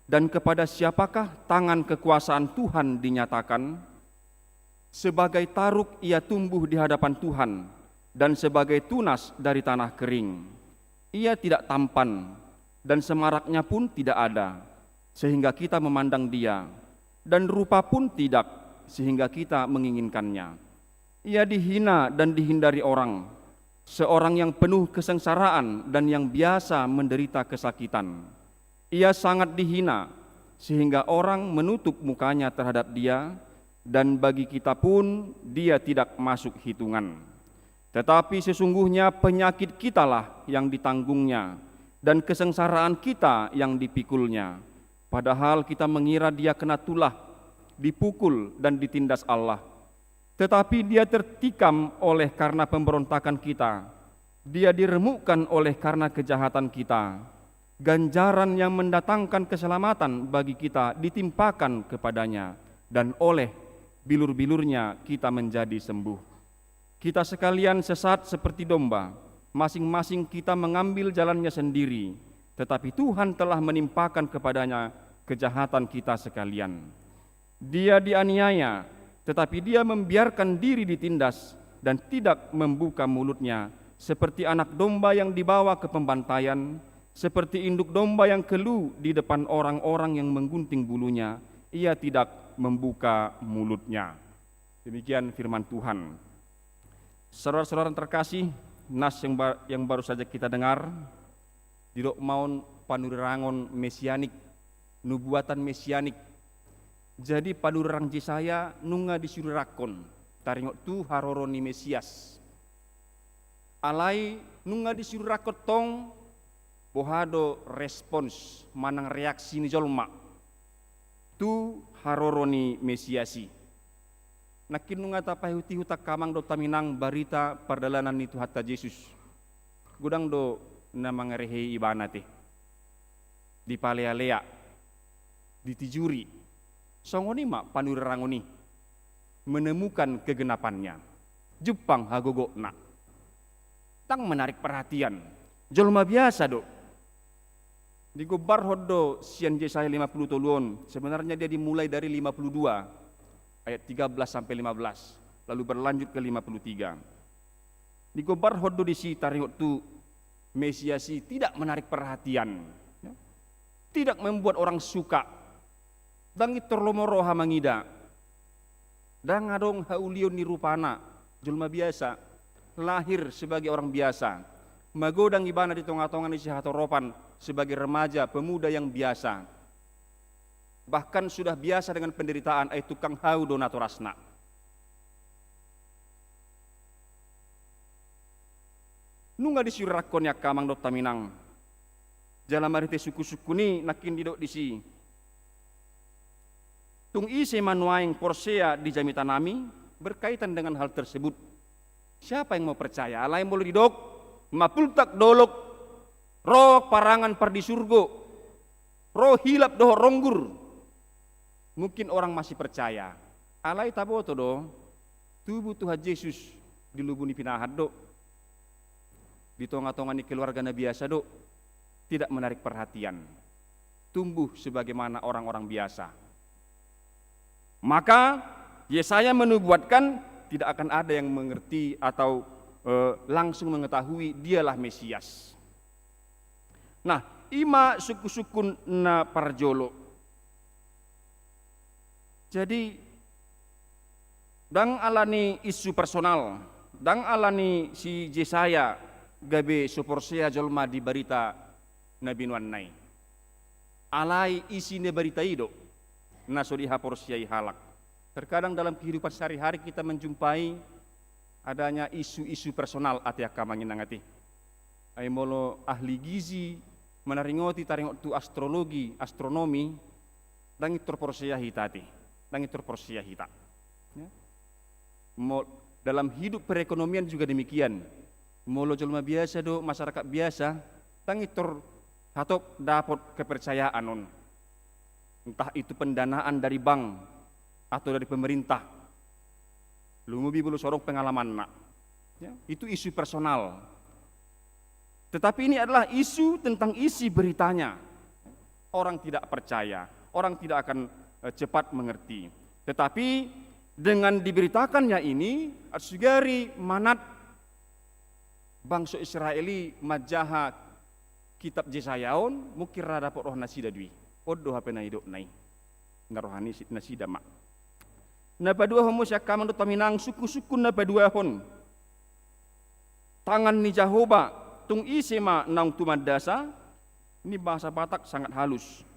dan kepada siapakah tangan kekuasaan Tuhan dinyatakan? Sebagai taruk ia tumbuh di hadapan Tuhan, dan sebagai tunas dari tanah kering. Ia tidak tampan, dan semaraknya pun tidak ada, sehingga kita memandang dia, dan rupa pun tidak, sehingga kita menginginkannya. Ia dihina dan dihindari orang, seorang yang penuh kesengsaraan dan yang biasa menderita kesakitan. Ia sangat dihina, sehingga orang menutup mukanya terhadap dia, dan bagi kita pun dia tidak masuk hitungan. Tetapi sesungguhnya penyakit kitalah yang ditanggungnya, dan kesengsaraan kita yang dipikulnya. Padahal kita mengira dia kena tulah, dipukul, dan ditindas Allah. Tetapi dia tertikam oleh karena pemberontakan kita. Dia diremukkan oleh karena kejahatan kita. Ganjaran yang mendatangkan keselamatan bagi kita ditimpakan kepadanya, dan oleh bilur-bilurnya kita menjadi sembuh. Kita sekalian sesat seperti domba, masing-masing kita mengambil jalannya sendiri, tetapi Tuhan telah menimpakan kepadanya kejahatan kita sekalian. Dia dianiaya, tetapi dia membiarkan diri ditindas dan tidak membuka mulutnya, seperti anak domba yang dibawa ke pembantaian, seperti induk domba yang keluh di depan orang-orang yang menggunting bulunya, ia tidak membuka mulutnya. Demikian firman Tuhan. Saudara-saudara terkasih, nas yang, ba- yang baru saja kita dengar, didok ma on panurirang mesianik, nubuatan mesianik. Jadi panurirang Jesaya nunga disurirangkon, taringot tu haroro ni Mesias. Alai nunga disurirangkon tong, boha do respons manang reaksi ni jolma tu haroro ni Mesias i. Nangkin nunga tapaihut-ihut angka amang dohot haminang barita pardalanan ni Tuhanta Jesus. Godang do na mangarehei ibana te. Dipalea-lea, ditijuri. Songon i ma panurirang on i. Menemukan kegenapannya. Jumpang hagogotna. Ndang menarik perhatian. Jolma biasa do. Digombarhon do sian Jesaya lima puluh tolu on, sebenarnya dia dimulai dari lima puluh dua ayat tiga belas sampai lima belas, lalu berlanjut ke lima puluh tiga. Digombarhon do disi taringot tu Mesias i tidak menarik perhatian, ya. Tidak membuat orang suka. Ndang pintor lomo roha mangida. Ndang adong haulion ni rupana, jolma biasa, lahir sebagai orang biasa. Magodang ibana di tonga-tonga ni sihatoropan sebagai remaja, pemuda yang biasa. Bahkan sudah biasa dengan penderitaan, ai tukang hau do natorasna. Nunga disurirangkon i angka amang dohot haminang. Jala marhite sungkun-sungkun i nangkin didok disi. Tung ise ma nuaeng porsea di jamitanami, Berkaitan dengan hal tersebut, siapa yang mau percaya? Alai molo didok, mapultak dolok, ro parangan pardisurgo, ro hilap dohot ronggur, mungkin orang masih percaya. Alai taboto do, tubu Tuhan Jesus di lubu ni pinahan do, di tonga-tonga ni keluarga na biasa do, tidak menarik perhatian. Tumbuh sebagaimana orang-orang biasa. Maka Yesaya menubuatkan tidak akan ada yang mengerti atau, eh, langsung mengetahui dialah Mesias. Nah, i ma sungkun-sungkun na parjolo. Jadi, ndang alani isu personal, ndang alani si Jesaya gabe so porsea jolma di barita na binoanna i. Alai isi ni barita i do na so dihaporseai halak. Terkadang dalam kehidupan sehari-hari kita menjumpai adanya isu-isu personal, ate angka amang inang ate. Ai molo ahli gizi manaringoti taringot tu astrologi, astronomi, ndang intor porsea hita ate, ndang intor porsea hita. Ya. Mo-, dalam hidup perekonomian juga demikian. Molo jolma biasa do, masyarakat biasa, ndang intor hatop dapot kepercayaan on. Entah itu pendanaan dari bank atau dari pemerintah. Lumobi molo so adong pengalamanna. Ya, itu isu personal. Tetapi ini adalah isu tentang isi beritanya. Orang tidak percaya, orang tidak akan, eh, cepat mengerti. Tetapi dengan diberitakannya ini, arsugari manat bangso Israel i manjaha kitab Jesaya on, mungkin ra dapot roha nasida do i. On do hape na nidokna i. Na roha ni si-, nasida ma. Na paduahon muse angka amang dohot inang, sungkun-sungkun na paduahon. Tangan ni Jahowa, tung ise ma naung tumandasa? Ini bahasa Batak sangat halus.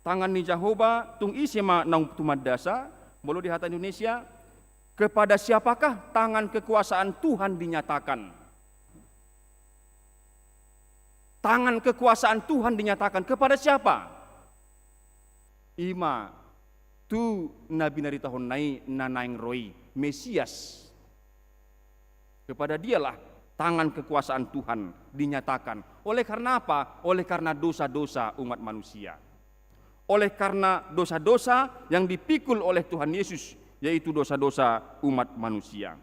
Tangan ni Jahowa, tung ise ma naung tumandasa? Molo di hata Indonesia, kepada siapakah tangan kekuasaan Tuhan dinyatakan? Tangan kekuasaan Tuhan dinyatakan kepada siapa? I ma tu na binaritahonna i na naeng ro i, Mesias. Kepada dialah tangan kekuasaan Tuhan dinyatakan. Oleh karena apa? Oleh karena dosa-dosa umat manusia. Oleh karena dosa-dosa yang dipikul oleh Tuhan Yesus, yaitu dosa-dosa umat manusia.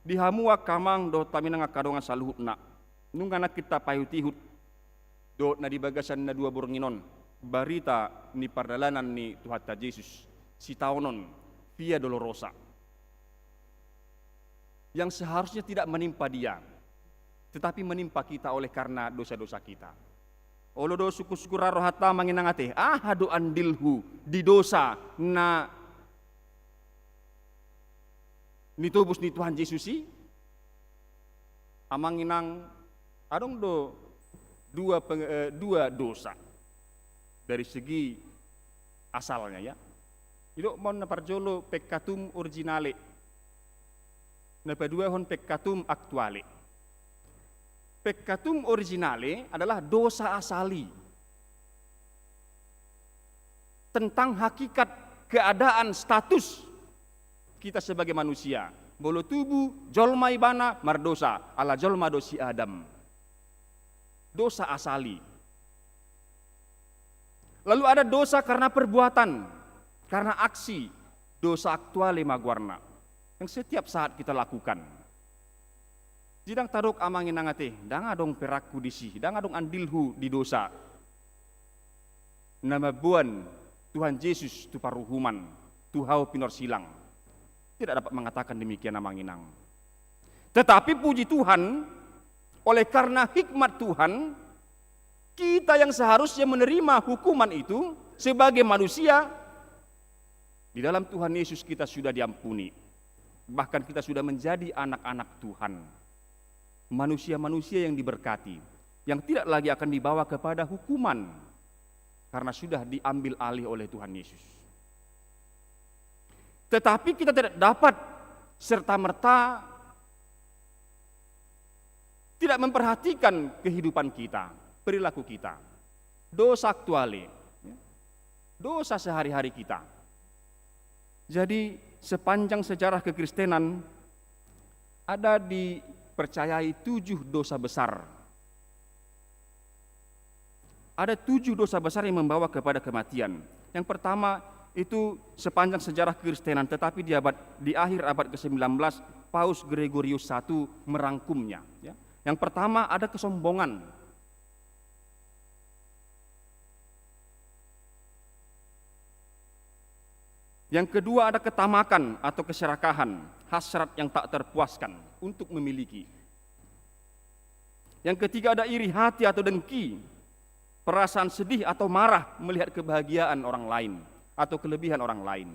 Di hamu angka amang dohot hami nang angka dongan saluhutna, nunga nangkin tapaihut-ihut dohot na di bagasan na dua borngin on, barita ni pardalanan ni Tuhanta Jesus, sitaonon, Via Dolorosa, yang seharusnya tidak menimpa dia, tetapi menimpa kita oleh karena dosa-dosa kita. Olo do sungkun-sungkun ra rohanta amang inang ate, aha do andilhu di dosa na nitobus ni Tuhan Jesus i? Amang inang, adong do dua peng-, eh, dua dosa dari segi asalnya, ya. Didok ma on na parjolo peccatum originale. Na paduahon peccatum actuale. Peccatum originale adalah dosa asali. Tentang hakikat keadaan status kita sebagai manusia. Molo tubu jolma ibana mardosa, ala jolma do si Adam. Dosa asali. Lalu ada dosa karena perbuatan, karena aksi, dosa aktuale ma goarna, yang setiap saat kita lakukan. Jadi ndang tadok amang inang ate, ndang adong peranku disi, ndang adong andilhu di dosa na mamboan Tuhan Jesus tu paruhuman, tu hau pinorsilang. Tidak dapat mengatakan demikian amang inang. Tetapi puji Tuhan, oleh karena hikmat Tuhan, kita yang seharusnya menerima hukuman itu sebagai manusia, di dalam Tuhan Yesus kita sudah diampuni. Bahkan kita sudah menjadi anak-anak Tuhan. Manusia-manusia yang diberkati, yang tidak lagi akan dibawa kepada hukuman karena sudah diambil alih oleh Tuhan Yesus. Tetapi kita tidak dapat serta-merta tidak memperhatikan kehidupan kita, perilaku kita. Dosa aktuale, ya. Dosa sehari-hari kita. Jadi, sepanjang sejarah kekristenan ada dipercayai tujuh dosa besar. Ada tujuh dosa besar yang membawa kepada kematian. Yang pertama itu sepanjang sejarah kekristenan, tetapi di abad, di akhir abad kesembilan belas, Paus Gregorius satu merangkumnya, ya. Yang pertama ada kesombongan. Yang kedua ada ketamakan atau keserakahan, hasrat yang tak terpuaskan untuk memiliki. Yang ketiga ada iri hati atau dengki, perasaan sedih atau marah melihat kebahagiaan orang lain atau kelebihan orang lain.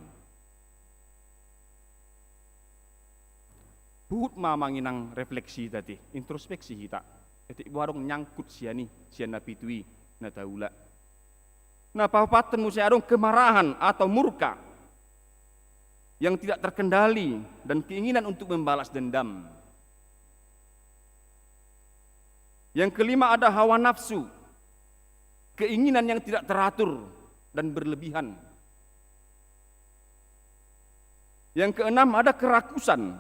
Huhut ma amang inang refleksi hita ate, introspeksi hita. Etik boha adong nyangkut sian i, sian na pitu i, na taula. Na paopathon muse adong kemarahan atau murka yang tidak terkendali dan keinginan untuk membalas dendam. Yang kelima ada hawa nafsu, keinginan yang tidak teratur dan berlebihan. Yang keenam ada kerakusan,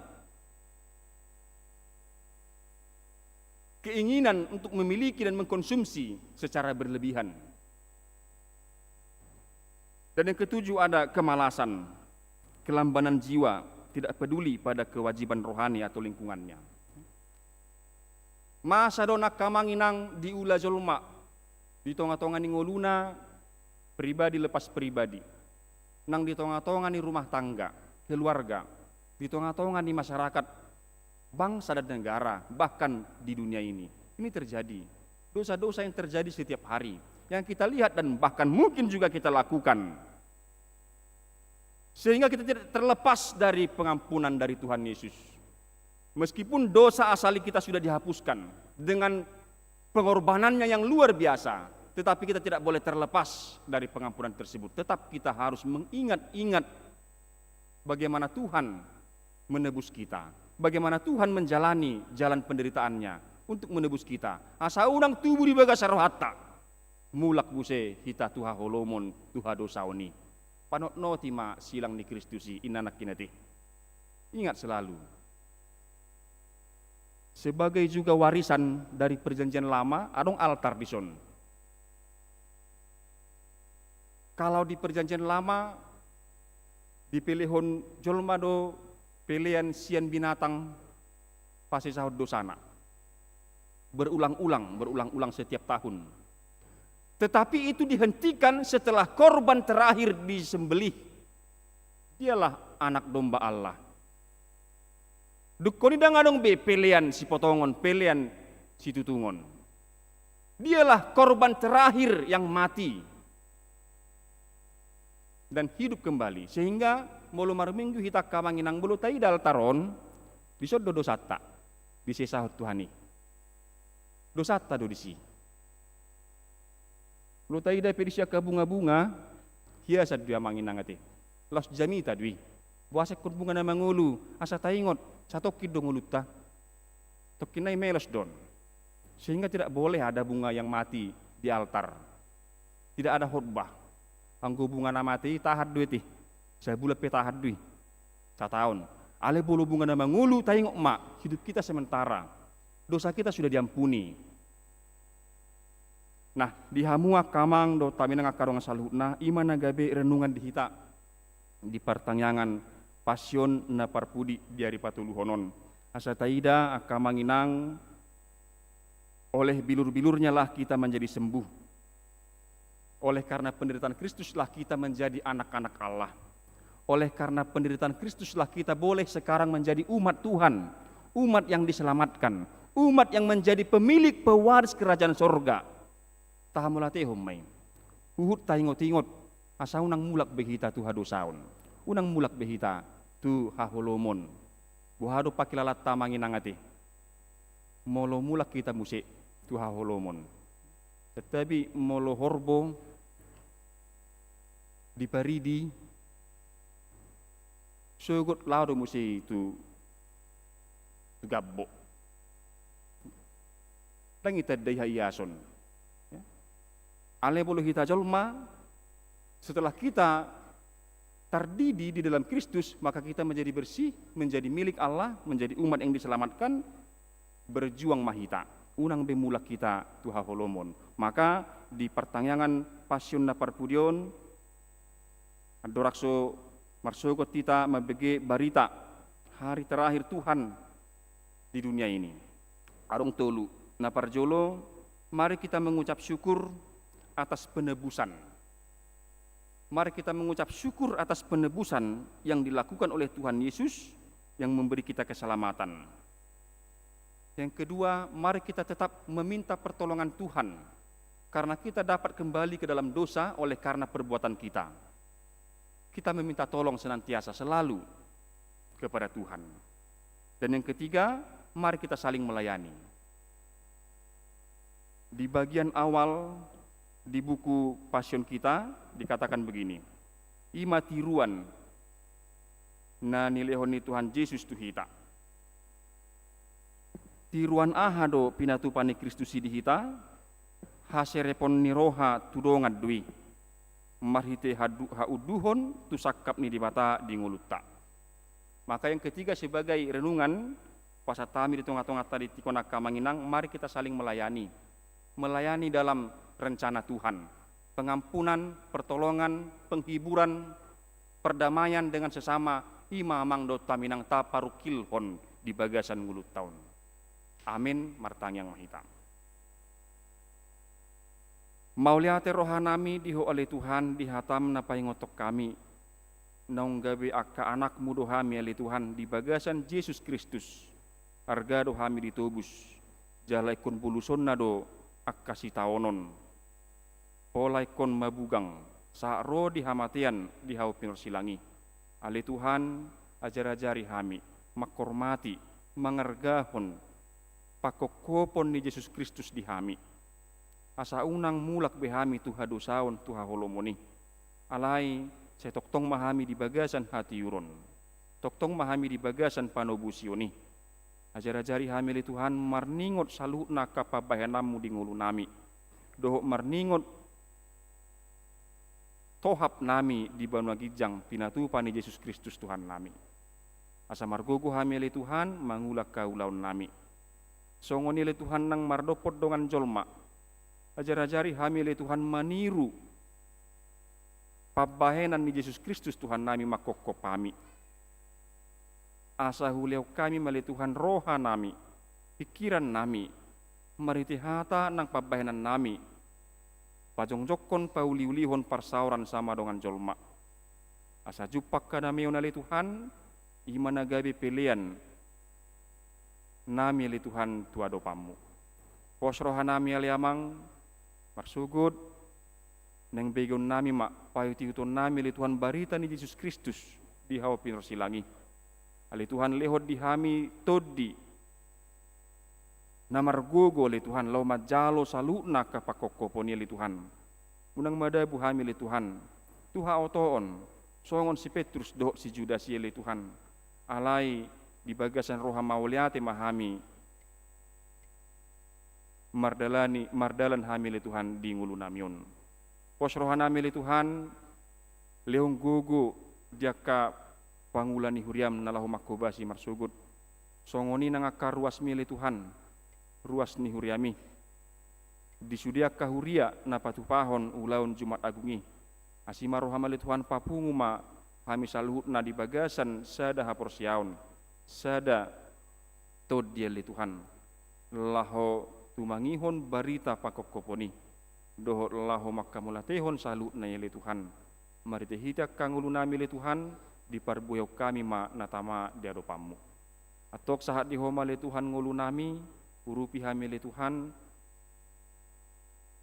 keinginan untuk memiliki dan mengkonsumsi secara berlebihan. Dan yang ketujuh ada kemalasan, kelambanan jiwa, tidak peduli pada kewajiban rohani atau lingkungannya. Masa do nang amang inang diula jolma di tonga-tonga ni ngoluna, pribadi lepas pribadi, nang di tonga-tonga ni rumah tangga, keluarga, di tonga-tonga ni masyarakat, bangsa dan negara, bahkan di dunia ini. Ini terjadi. Dosa-dosa yang terjadi setiap hari, yang kita lihat dan bahkan mungkin juga kita lakukan. Sehingga kita tidak terlepas dari pengampunan dari Tuhan Yesus. Meskipun dosa asal kita sudah dihapuskan dengan pengorbanannya yang luar biasa, tetapi kita tidak boleh terlepas dari pengampunan tersebut. Tetap kita harus mengingat-ingat bagaimana Tuhan menebus kita, bagaimana Tuhan menjalani jalan penderitaannya untuk menebus kita. Asa unang tubu di bagasan rohanta, mulak muse hita tu haholomon, tu hadosaon i. Panotnoti ma silang ni Kristus i, inna nangkin ate. Ingat selalu, sebagai juga warisan dari Perjanjian Lama, adong altar dison. Kalau di Perjanjian Lama, dipelehon jolma do pelean sian binatang pasesahon dosana. Berulang-ulang, berulang-ulang setiap tahun. Tetapi itu dihentikan setelah korban terakhir disembelih. Dialah Anak Domba Allah. Dungkon i ndang adong be pelean sipotongon, pelean situtungon. Dialah korban terakhir yang mati dan hidup kembali. Sehingga molo marminggu hita angka amang inang, molo taida altar on, dison do dosanta disesahon Tuhan i. Dosanta do disi. Molo taida pe disi angka bunga-bunga, hiasan do i amang inang ate. Laos jamita do i. Boasa ingkon bunga na mangolu, asa taingot, satongkin do ngolunta. Tongkin nai melos do on. Sehingga tidak boleh ada bunga yang mati di altar. Tidak ada khotbah. Anggo bunga na mate i tahan do i ate. Sabulan pe tahan do i. Sataon. Alai molo bunga na mangolu, taingot ma, hidup kita sementara. Dosa kita sudah diampuni. Nah, di hamu angka amang dohot hami nang angka dongan saluhutna, i ma na gabe renungan di hita di partangiangan Pasion na parpudi di ari patoluhon on. Asa taida angka amang inang, oleh bilur-bilurnyalah kita menjadi sembuh. Oleh karena penderitaan Kristuslah kita menjadi anak-anak Allah. Oleh karena penderitaan Kristuslah kita boleh sekarang menjadi umat Tuhan, umat yang diselamatkan, umat yang menjadi pemilik pewaris kerajaan sorga. Tahamauliatehon ma i. Huhut taingot-ingot, asa unang mulak be hita tu hadosaon. Unang mulak be hita tu haholomon. Boha do pangkilalanta amang inang ate? Molo mulak hita muse tu haholomon. Tetapi molo horbo diparidi, sogot laho do muse i tu, tu gambok. Ndang itandai haiason. Ya. Alai molo hita jolma, setelah kita tardidi di dalam Kristus, maka kita menjadi bersih, menjadi milik Allah, menjadi umat yang diselamatkan, berjuang ma hita. Unang be mulak hita tu haholomon. Maka di partangiangan Pasion na parpudi on, andorang so marsogot hita mambege barita hari terakhir Tuhan di dunia ini. Adong tolu. Na parjolo, mari kita mengucap syukur atas penebusan. Mari kita mengucap syukur atas penebusan yang dilakukan oleh Tuhan Yesus yang memberi kita keselamatan. Yang kedua, mari kita tetap meminta pertolongan Tuhan, karena kita dapat kembali ke dalam dosa oleh karena perbuatan kita. Kita meminta tolong senantiasa, selalu kepada Tuhan. Dan yang ketiga, mari kita saling melayani. Di bagian awal di buku Pasion kita dikatakan begini, "I ma tiruan na nilehon ni Tuhan Jesus tu hita." Tiruan aha do pinatupa ni Kristus i di hita? Haserepon ni roha tu dongan do i, marhite hadu-, haunduhon tu sangkap ni Debata di ngolunta. Maka yang ketiga sebagai renungan, pasahat hami di tonga-tonga tadi, tikon angka amang inang, mari kita saling melayani. Melayani dalam rencana Tuhan. Pengampunan, pertolongan, penghiburan, perdamaian dengan sesama, i ma amang dohot haminang taparungkilhon di bagasan ngolunta on. Amin, martangiang ma hita. Mauliate rohanami di Ho ale Tuhan, di hataM na paingothon hami. Naung gabe angka anakMu do hami ale Tuhan, di bagasan Jesus Kristus. Arga do hami ditobus, jala ingkon bolusonna do angka sitaonon. Pola ingkon mabugang, sahat ro di hamatean di hau pinarsilang i. Ale Tuhan, ajar-ajari hami, manghormati, mangargahon, pangkophopon ni Jesus Kristus di hami. Asa unang mulak be hami tu hadosaon, tu haholomon i. Alai, sai tongtong ma hami di bagasan hatiuron. Tongtong ma hami di bagasan panobusion i. Ajar-ajari hami ale Tuhan, marningot saluhutna angka pambahenanMu di ngolunami. Dohot marningot tohapnami di banua ginjang pinatupa ni Jesus Kristus Tuhannami. Asa margogo hami ale Tuhan, mangula angka ulaonnami. Songon i ale Tuhan nang mardophon dongan jolma. Ajar-ajari hami ale Tuhan maniru pambahenan ni Jesus Kristus Tuhannami mangkophop hami. Asa hulehon hami ma ale Tuhan rohanami, pingkirannami, marhite hata nang pambahenannami, pajongjongkon pauli-ulihon parsaoran sama dongan jolma. Asa jumpang hadameon ale Tuhan, i ma na gabe pelean nami ale Tuhan tu adopanMu. Pos rohanami ale Amang, marsogot, naeng begeonnami ma paihut-ihutonnami ale Tuhan barita ni Jesus Kristus di hau pinarsilang i. Ale Tuhan lehon di hami tondi na margogo ale Tuhan laho manjalo saluhutna angka pangkophopon i ale Tuhan. Unang madabu hami ale Tuhan tu haotoon songon si Petrus dohot si Judas i ale Tuhan. Alai di bagasan roha mauliate ma hami mardalani, mardalan hami ale Tuhan di ngolunami on. Pos rohanami ale Tuhan, lehon gogo di angka pangula ni huriaM na laho manghobasi marsogot. Songon i nang angka ruasMi ale Tuhan, ruas ni huriaMi. Di sude angka huria na patupahon ulaon Jumat Agung i. Asi ma rohaM ale Tuhan, papungu ma hami saluhutna di bagasan sada haporseaon, sada tondi ale Tuhan. Laho tumangihon barita pangkophopon i. Dohot laho manghamauliatehon saluhutna i ale Tuhan. Marhite-hite angka ngolunami ale Tuhan, diparbuehon hami ma na tama di adopanMu. Antong sahat di Ho ma ale Tuhan ngolunami, urupi hami ale Tuhan,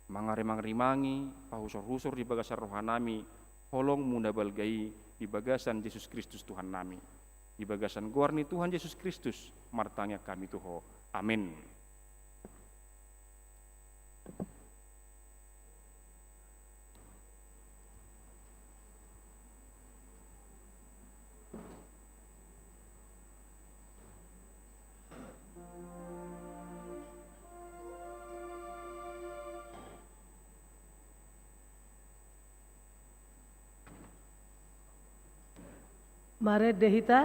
mangarimang-rimangi, pahusor-husor di bagasan rohanami, holongMu na balga i di bagasan Jesus Kristus Tuhannami. Di bagasan goar ni Tuhan Jesus Kristus, martangiang hami tu Ho. Amin. Marende hita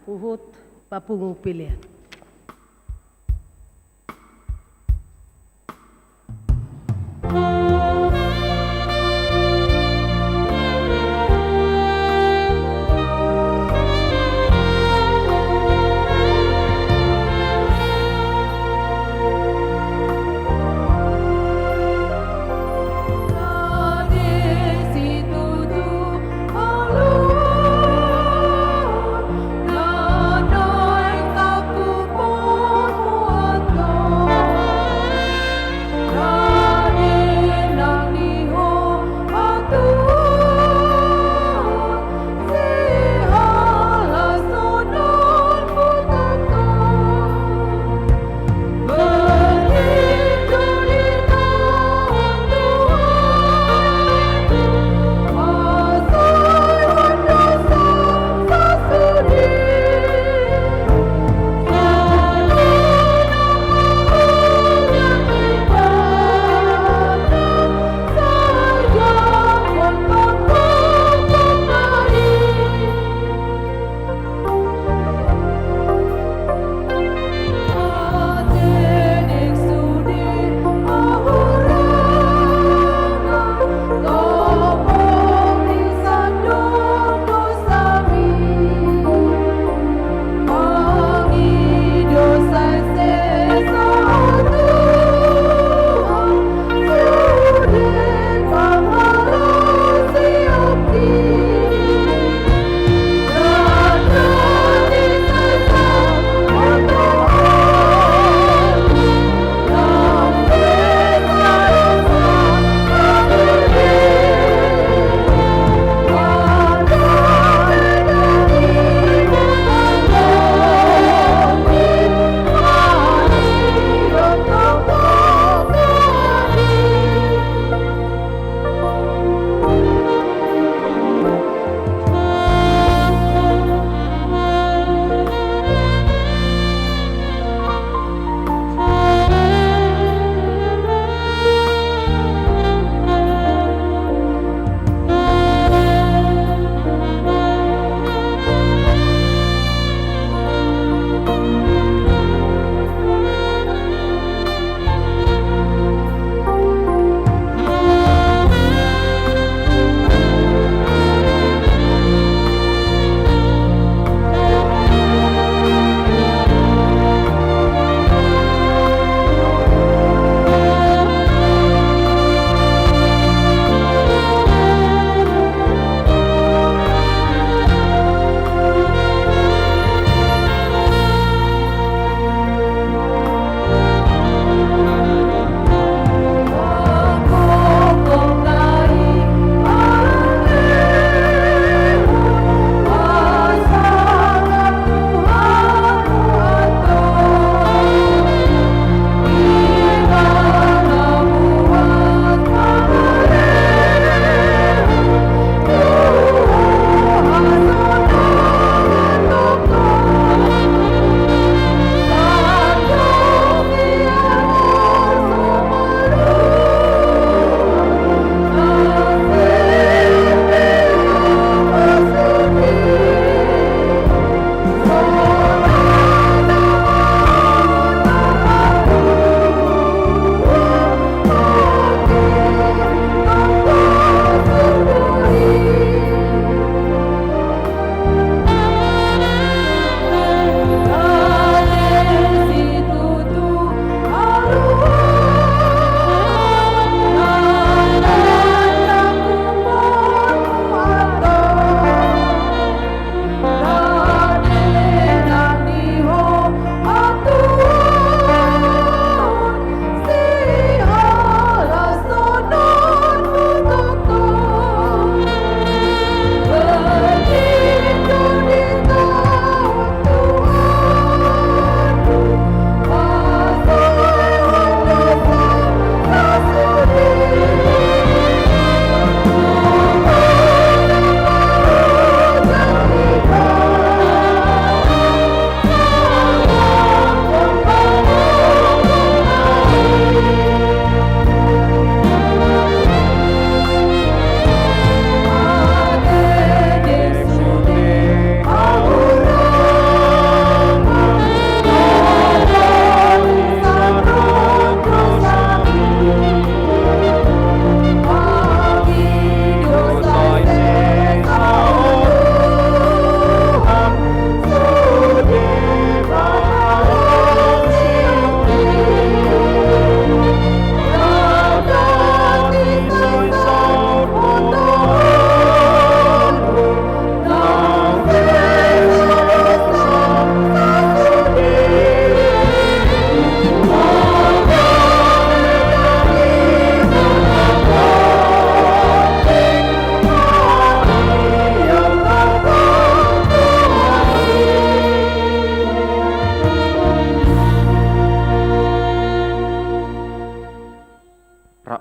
huhut papungu pelean.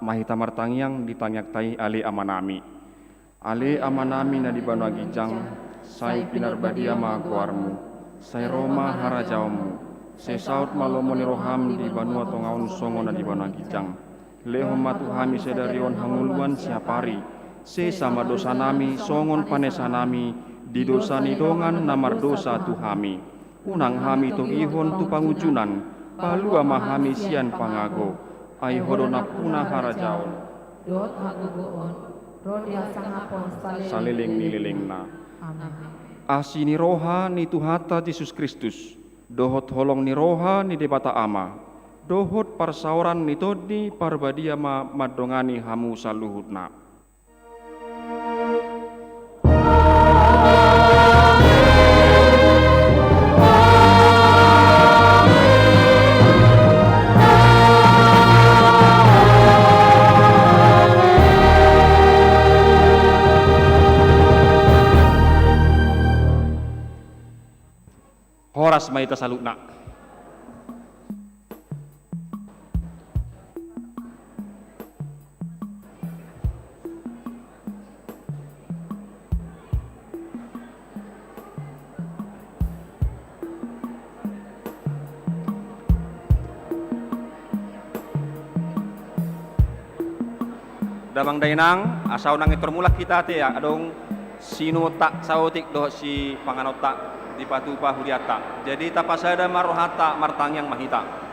Ma hita martangiang di tangiangta i. Ale Amanami. Ale Amanami na di banua ginjang, sai pinarbadia ma goarmu, sai ro ma harajaonmu, sai saut ma lomo ni roham di banua tonga on songon na di banua ginjang. Lehon ma tu hami sadari on hangoluan siapari, sesa ma dosanami songon panesanami di dosa ni dongan na mardosa tu hami. Unang hami togihon tu pangunjunan, palua ma hami sian pangago. Ai Ho do nampuna harajaon, dohot hagogoon, ro di hasangapon saleleng ni lelengna. Amen. Asi ni roha ni Tuhanta Jesus Kristus, dohot holong ni roha ni Debata Ama, dohot parsaoran ni Tondi Parbadia ma mandongani hamu saluhutna. Horas ma hita saluhutna. Damang dainang, asa unang intor mulak hita ate, adong sinumonta saotik dohot sipanganonta dipatupa hudianta. Jadi tapasada ma rohanta, martangiang ma hita.